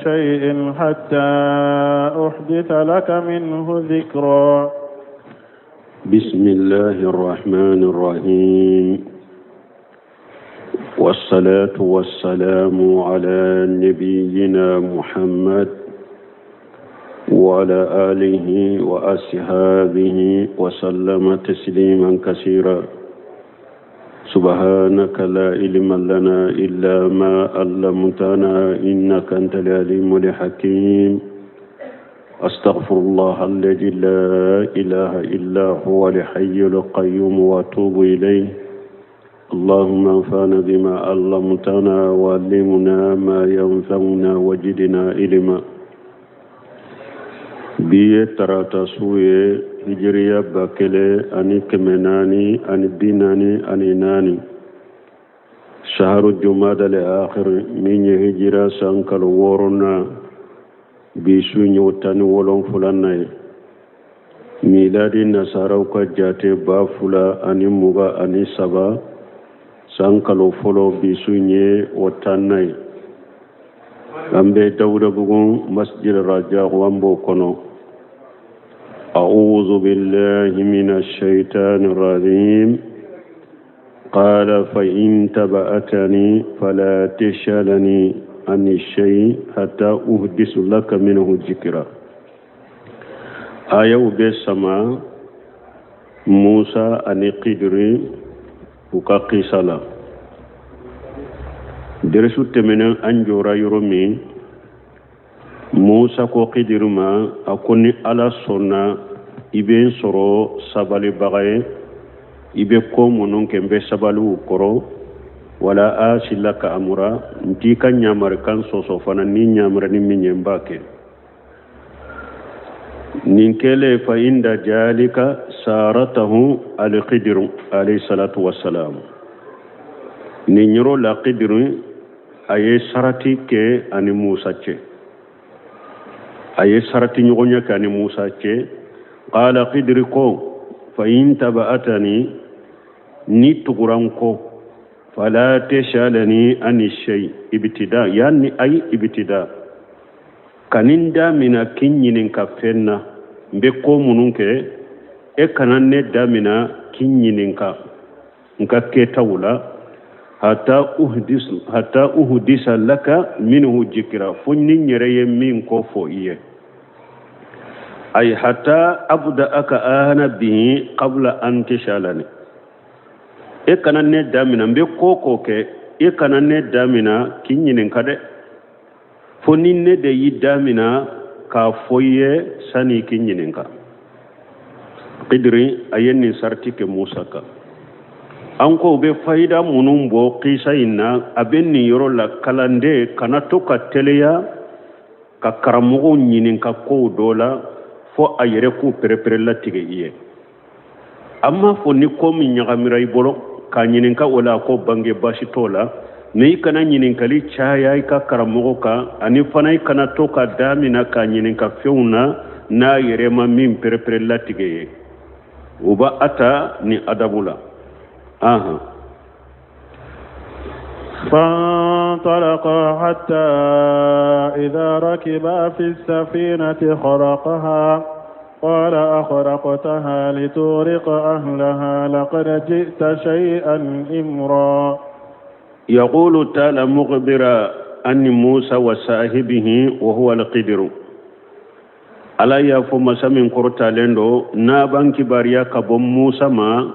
Speaker 1: شيء حتى أحدث لك منه ذكرا.
Speaker 2: بسم الله الرحمن الرحيم، والصلاة والسلام على نبينا محمد وعلى آله وأصحابه وسلم تسليما كثيرا. سبحانك لا علم لنا إلا ما علمتنا إنك أنت العليم الحكيم. أستغفر الله الذي لا إله إلا هو الحي القيوم وأتوب إليه. اللهم انفعنا بما علمتنا وعلمنا ما ينفعنا وزدنا علما. Bi ye tarata su ye. Hijiriya 1444, saharu jumada le akhir min ye hijira san kalo wɔɔrɔnan, bi su ye o 17nan ye. Miladi nasaraw ka jate 2023 san kalo fɔlɔ, bi su ye o 10nan ye. An bɛ Dawudabugu Masjid Raja, an b'o kɔnɔ. أعوذ بالله من الشيطان الرجيم. قال فإن تبعتني فلا تسألني عن الشيء حتى أحدث لك منه ذكرا. Ayaw bɛ sama Musa ani Kidiri u ka kisa la. Dɛrɛsu tɛmɛnen, an jɔra yɔrɔ min, Musa ko Kidiri ma, a ko ni Ala sɔnna, i bɛ n sɔrɔ sabalibaga ye, i bɛ ko minnu kɛ, n bɛ sabali u kɔrɔ. Wala asi laka amura, n t'i ka ɲamarikan sɔsɔ fana, ni ɲamari ni min ye, n b'a kɛ. Nin kɛlen, fa inda jalika saratahu alqidiru alayhi salatu wassalam. Nin yɔrɔ la, Kidiru a ye sarati kɛ ani Musa cɛ, a ye sarati ɲɔgɔnya kɛ ani Musa cɛ. Qala, Kidiri ko, fa in taba'atani, ni tugura n kɔ, fala tas'alani ani shay ibtida, yani ay ibtida, kan'i damina k'i ɲininka fɛn na. N bɛ ko minnu kɛ, e kana ne damina k'i ɲininka n ka kɛtaw la, hata uhdisa laka minhu jikira, fo ni n yɛrɛ ye min kɔ fɔ i ye. Ay hata abda'aka ana bihi qabla an tas'alani. E kana ne damina, n bɛ ko ko kɛ, e kana ne damina k'i ɲininka dɛ, fo ni ne de y'i damina k'a fɔ i ye sani k'i ɲininka. Kidiri a ye nin sarati kɛ Musa kan. An ko u bɛ fayida minnu bɔ kisa in na, a bɛ nin yɔrɔ la, kalanden kana to ka teliya ka karamɔgɔw ɲininka kow dɔ la fo a yɛrɛ k'u perepere latigɛ i ye. An m'a fɔ ni ko min ɲagamira i bolo k'a ɲininka o la, ko bange baasi t'o la, mɛ i kana ɲininkali caya i ka karamɔgɔ kan, ani fana i kana to ka damina k'a ɲininka fɛnw na n'a yɛrɛ ma min perepere latigɛ ye. U b'a a ta ni adabu la. Ahan.
Speaker 1: فانطلقا حتى إذا ركبا في السفينة خرقها، قال أخرقتها لتغرق أهلها، لقد جئت شيئا إمرا.
Speaker 2: يقول تعالى مخبرا عن موسى وصاحبه وهو الخضر. Ala y'a fɔ masa min kɔrɔtalen do, n'a b'an kibaruya ka bɔ Musa ma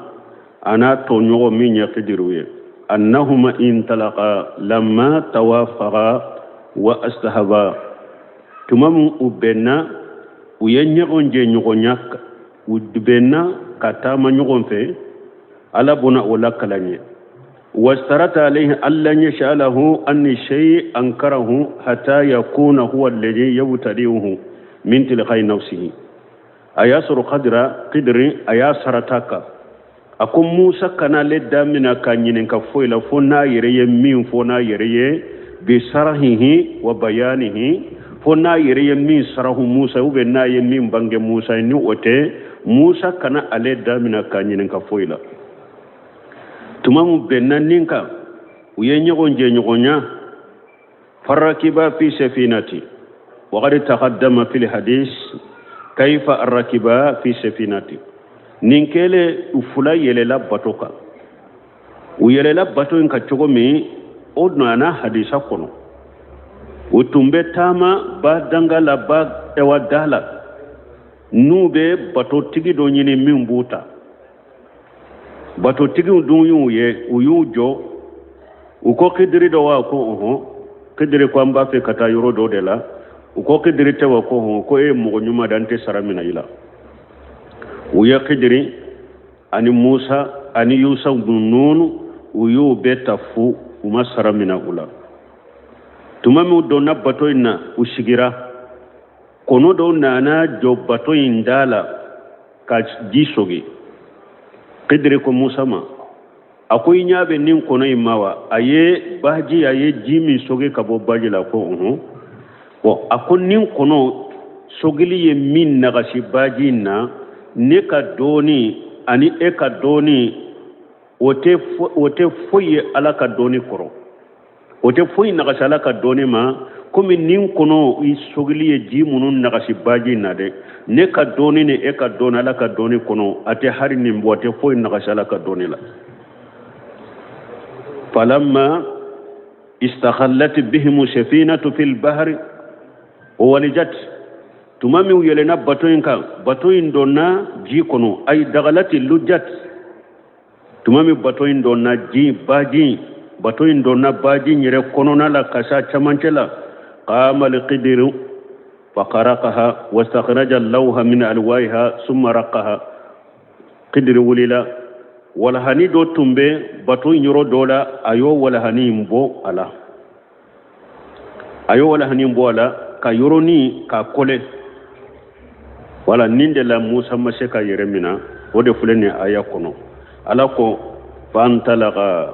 Speaker 2: a n'a tɔɲɔgɔn min ye Kidiru ye, annahuma intalaqa lamma tawafaqa wa astahaba, tuma min u bɛnna, u ye ɲɔgɔn jɛ ɲɔgɔnya, u bɛnna ka taama ɲɔgɔn fɛ. Ala bɔna o la kalan ye. واشترط عليه ألا يسأله عن شيء أنكره حتى يكون هو الذي يبتدئه من تلقاء نفسه. A y'a sɔrɔ kadira Kidiri a y'a sarata kan, a ko Musa kana ale damina ka ɲininka foyi la fo n'a yɛrɛ ye min fɔ n'a yɛrɛ ye, bi sarahihi wa bayanihi, fo n'a yɛrɛ ye min sarahu Musa ou bien n'a ye min bange Musa ye. Ni o tɛ, Musa kana ale damina ka ɲininka foyi la. Tuma min bɛnna nin kan, u ye ɲɔgɔn jɛ ɲɔgɔnya, farakiba fi safinati, waqad taqaddama fil hadis kayfa arrakiba fi safinati. Nin kɛlen, u fila yɛlɛla bato kan. U yɛlɛla bato in kan cogo min, o nana hadisa kɔnɔ. U tun bɛ taama ba danga la, ba ɛwa da la, n'u bɛ batotigi dɔ ɲini min b'u ta. Batotigiw dun y'u ye, u y'u jɔ, u ko Kidiri dɔ wa? Ko ɔhɔn. Kidiri ko an b'a fɛ ka taa yɔrɔ dɔ de la. U ko Kidiri tɛ wa? Ko hɔn. Ko e ye mɔgɔ ɲuman de, an tɛ sara minɛ i la. U ye Kidiri ani Musa ani Yusa bun Nunu, u y'u bɛɛ ta fu, u ma sara minɛ u la. Tuma min u donna bato in na, u sigira, kɔnɔ dɔw nana jɔ bato in da la. ka ji sogi. Kidiri ko Musa ma, a ko i ɲɛ bɛ nin kɔnɔ in ma wa? A ye baji, a ye ji min sogi ka bɔ baji la, ko unhun. Bɔn, a ko nin kɔnɔ sogili ye min nagasi baji in na, ne ka dɔɔni ani e ka dɔɔni, o tɛ foyi ye Ala ka dɔɔni kɔrɔ, o tɛ foyi nagasi Ala ka dɔɔni ma. Komi nin kɔnɔ i sogili ye ji minnu nagasi baji in na dɛ, ne ka dɔɔni ni e ka dɔɔni Ala ka dɔɔni kɔnɔ, a tɛ hari nin bɔ, a tɛ foyi nagasi Ala ka dɔɔni la. Falamma istakhallat bihimu safinatu fil bahri walijat, tuma min u yɛlɛnna bato in kan, bato in donna ji kɔnɔ, ay dagalati lujat, tuma min bato in donna ji baji, bato in donna baji yɛrɛ kɔnɔna la ka s'a camancɛ la, qama alqidiru faqaraqaha wastakhraja lawha min alwaiha summa raqaha. Kidiri wulila, walahani dɔ tun bɛ bato in yɔrɔ dɔ la, a y'o walahani in bɔ a la, a y'o walahani in bɔ a la ka yɔrɔnin k'a kɔlɛ. Wala nin de la Musa ma se ka yɛrɛ minɛ, o de filɛ nin aya kɔnɔ. Ala ko fantalaga,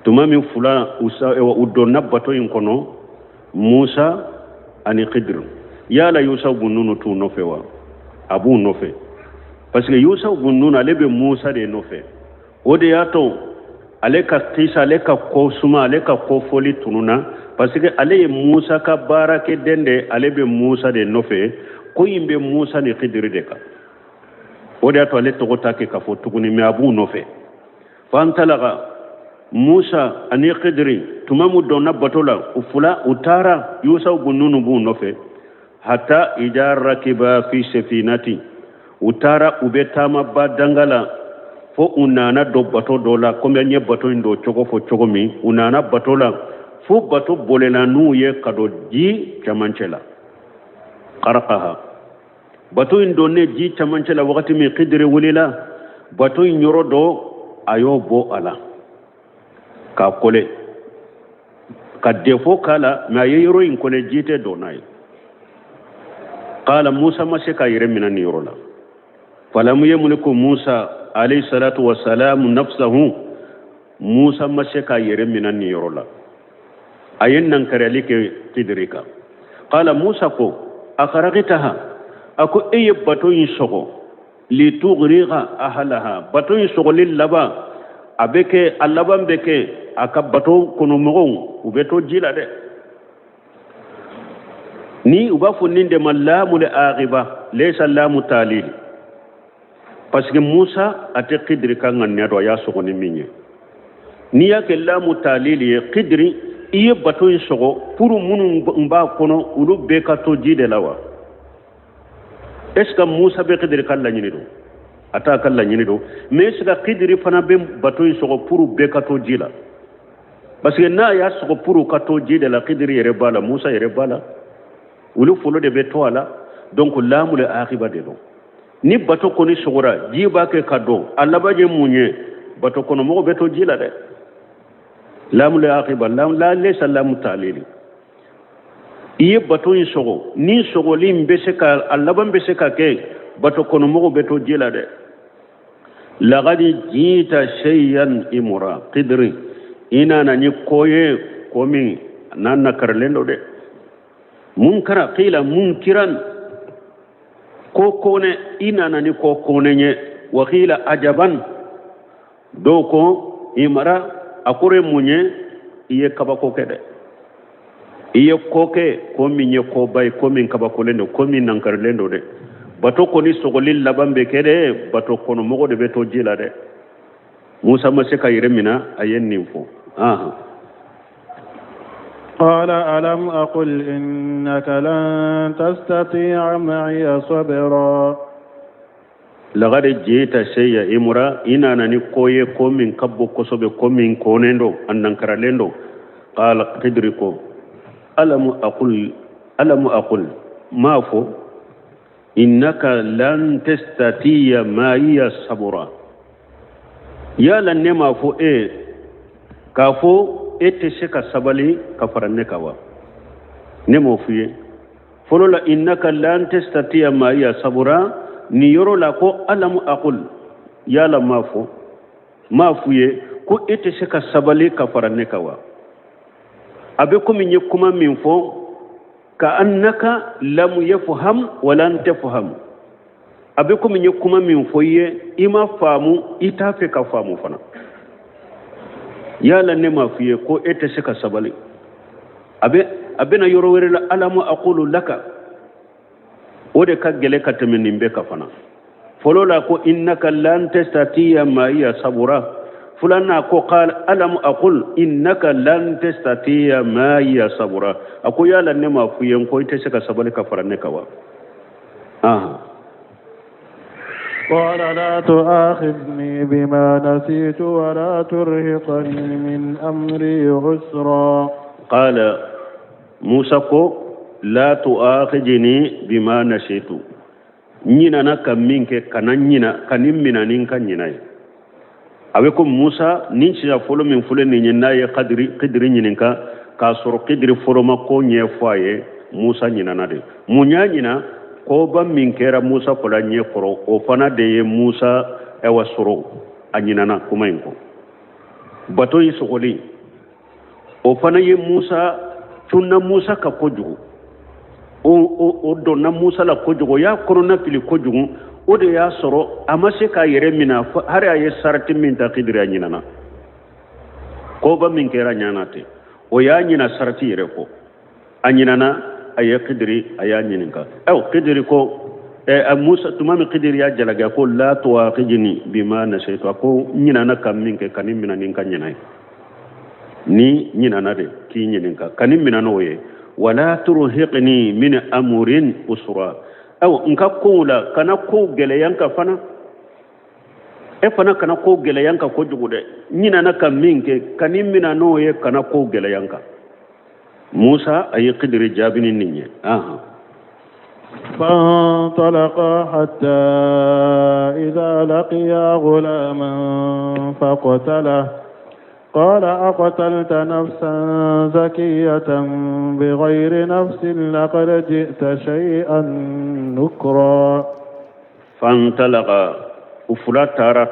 Speaker 2: tuma min fula u donna bato in kɔnɔ, Musa ani Khidir, yala Yusa bun Nunu t'u nɔfɛ wa? A b'u nɔfɛ, parce que Yusa bun Nunu ale bɛ Musa de nɔfɛ. O de y'a to ale ka kisa, ale ka ko suma, ale ka ko fɔli tununa, parce que ale ye Musa ka baarakɛden de, ale bɛ Musa de nɔfɛ. Ko in bɛ Musa ni Khidir de kan, o de y'a to ale tɔgɔ t'a kɛ ka fɔ tuguni, mais a b'u nɔfɛ. Fantalaga, Musa ani Khidiri, tuma min donna bato la, u fila u taara, Yusa bun Nunu b'u nɔfɛ, hata ida rakiba fi safinati, u taara u bɛ taama ba danga la fo u nana don bato dɔ la, komi an ye bato in don cogo fɔ cogo min, u nana bato la fo bato bolila n'u ye ka don ji camancɛ la. Qaraqaha, bato in donnen ji camancɛ la wagati min, Khidiri wulila, bato in yɔrɔ dɔ a y'o bɔ a la k'a kɔlɛ, ka defo k'a la, mais a ye yɔrɔ in kɔlɛ, ji tɛ don n'a ye. Qala Musa ma se k'a yɛrɛ minɛ nin yɔrɔ la. Falam yamliku Musa alayhi salatu wa salam nafsahu, Musa ma se k'a yɛrɛ minɛ nin yɔrɔ la, a ye nankariyali kɛ Khidiri kan. Qala Musa ko akharaqtaha, a ko e ye bato in sɔgɔ, litughriqa ahlaha, bato in sɔgɔli laban a bɛ kɛ, a laban bɛ kɛ a ka bato kɔnɔmɔgɔw u bɛ to ji la dɛ. Ni u b'a fɔ nin de ma lamu le aqiba, laysa lamu talil, parce que Musa a tɛ Khidiri ka ŋaniya dɔn, a y'a sɔgɔ ni min ye. N'i y'a kɛ lamu talil ye, Khidiri i ye bato in sɔgɔ pour minnu b'a kɔnɔ olu bɛɛ ka to ji de la wa? Est ce que Musa bɛ Khidiri ka laɲini dɔn? A t'a ka laɲini dɔn, mais est ce que Khidiri fana bɛ bato in sɔgɔ pour bɛɛ ka to ji la? Parce que n'a y'a sɔgɔ pour ka to ji de la, Khidiri yɛrɛ b'a la, Musa yɛrɛ b'a la, olu folo de bɛ to a la. Donc lamu le akiba de don. Ni bato kɔni sɔgɔra, ji b'a kɛ ka don, a laban ye mun ye? Bato kɔnɔ mɔgɔ bɛ to ji la dɛ. Lamu le akiba, la laysa lamu talili. I ye bato in sɔgɔ, ni sɔgɔli in bɛ se ka, a laban bɛ se ka kɛ bato kɔnɔ mɔgɔ bɛ to ji la dɛ. Laqad jiita shay'an imra, Khidri i nana ni ko ye, ko min n'a nakarilen don dɛ. Munkara qila munkiran, ko kone, i nana ni ko kone ye. Wa qila ajaban, dɔw ko imara a kɔrɔ ye mun ye? I ye kabako kɛ dɛ, i ye ko kɛ, ko min ye koba ye, ko min kabakolen don, ko min nankarilen don dɛ. Bato kɔni sɔgɔli laban bɛ kɛ dɛ, bato kɔnɔ mɔgɔ de bɛ to ji la dɛ. Musa ma se ka yɛrɛ minɛ, a ye nin fɔ.
Speaker 1: قال ألم أقل إنك لن تستطيع معي صبرا.
Speaker 2: لقد جئت شيئا إمرا، إنا نني كوي كومين كبو كوسوبي كومين كونندو أننكرالندو. قال خدركو ألم أقل، ألم أقل ما فو إنك لن تستطيع معي صبرا. يا لن ما فو إيه كافو e tɛ se ka sabali ka fara ne kan wa? Ne m'o f'i ye fɔlɔ la, innaka lan tastati'a ma'iya sabura, nin yɔrɔ la ko alamu akul yala m'a fɔ m'a f'u ye ko e tɛ se ka sabali ka fara ne kan wa a bɛ komi n ye kuma min fɔ ka annaka lam yafham walan tafham a bɛ komi n ye kuma min fɔ i ye i ma faamu i t'a fɛ ka faamu fana yala ne m'a f'i ye ko e tɛ se ka sabali a bɛ a bɛna yɔrɔ wɛrɛ la alamu aqulu laka o de ka gɛlɛn ka tɛmɛ nin bɛɛ kan fana fɔlɔ la ko innaka lan tastatiya ma'iya sabura filanan ko qala alam aqul innaka lan tastatiya ma'iya sabura a ko yala ne m'a f'i ye ko i tɛ se ka sabali ka fara ne kan wa
Speaker 1: قال لا تؤاخذني بما نسيت ولا ترهقني من أمري عسرا
Speaker 2: قال musa ko la tu'akhidni bima nasitu n ɲinana ka min kɛ kana ɲina kana n mina ni n ka ɲina ye a bɛ ko musa nin siɲɛ fɔlɔ min filɛ nin ye n'a ye kadiri kidiri ɲininka k'a sɔrɔ kidiri fɔlɔ ma ko ɲɛfɔ a ye musa ɲinana de mun y'a ɲina koba min kɛra musa fɔlɔ ɲɛ kɔrɔ o fana de ye musa ɛwa sɔrɔ a ɲinana kuma in kɔ bato in sɔgɔli o fana ye musa cunna musa kan kojugu o donna musa la kojugu o y'a kɔnɔna fili kojugu o de y'a sɔrɔ a ma se k'a yɛrɛ minɛ hari a ye sarati min ta kidiri a ɲinana koba min kɛra ɲana ten o y'a ɲina sarati yɛrɛ kɔ a ɲinana a ye kidiri a y'a ɲininka aw kidiri ko musa tuma min kidiri y'a jalaki a ko la tuwakhidni bima nasaitu a ko n ɲinana ka min kɛ kana n mina ni n ka ɲina ye ni ɲinana de k'i ɲininka kana n mina n'o ye wala turhiqni min amurin usra aw n ka kow la kana kow gɛlɛya n kan fana e fana kana kow gɛlɛya n kan kojugu dɛ n ɲinana ka min kɛ kana n mina n'o ye kana kow gɛlɛya n kan musa a ye kidiri jaabi ni nin ye ahan
Speaker 1: فانطلقا حتى إذا لقيا غلاما فقتله قال أقتلت نفسا زكية بغير نفس لقد جئت شيئا نكرا
Speaker 2: فانطلقا u fila taara.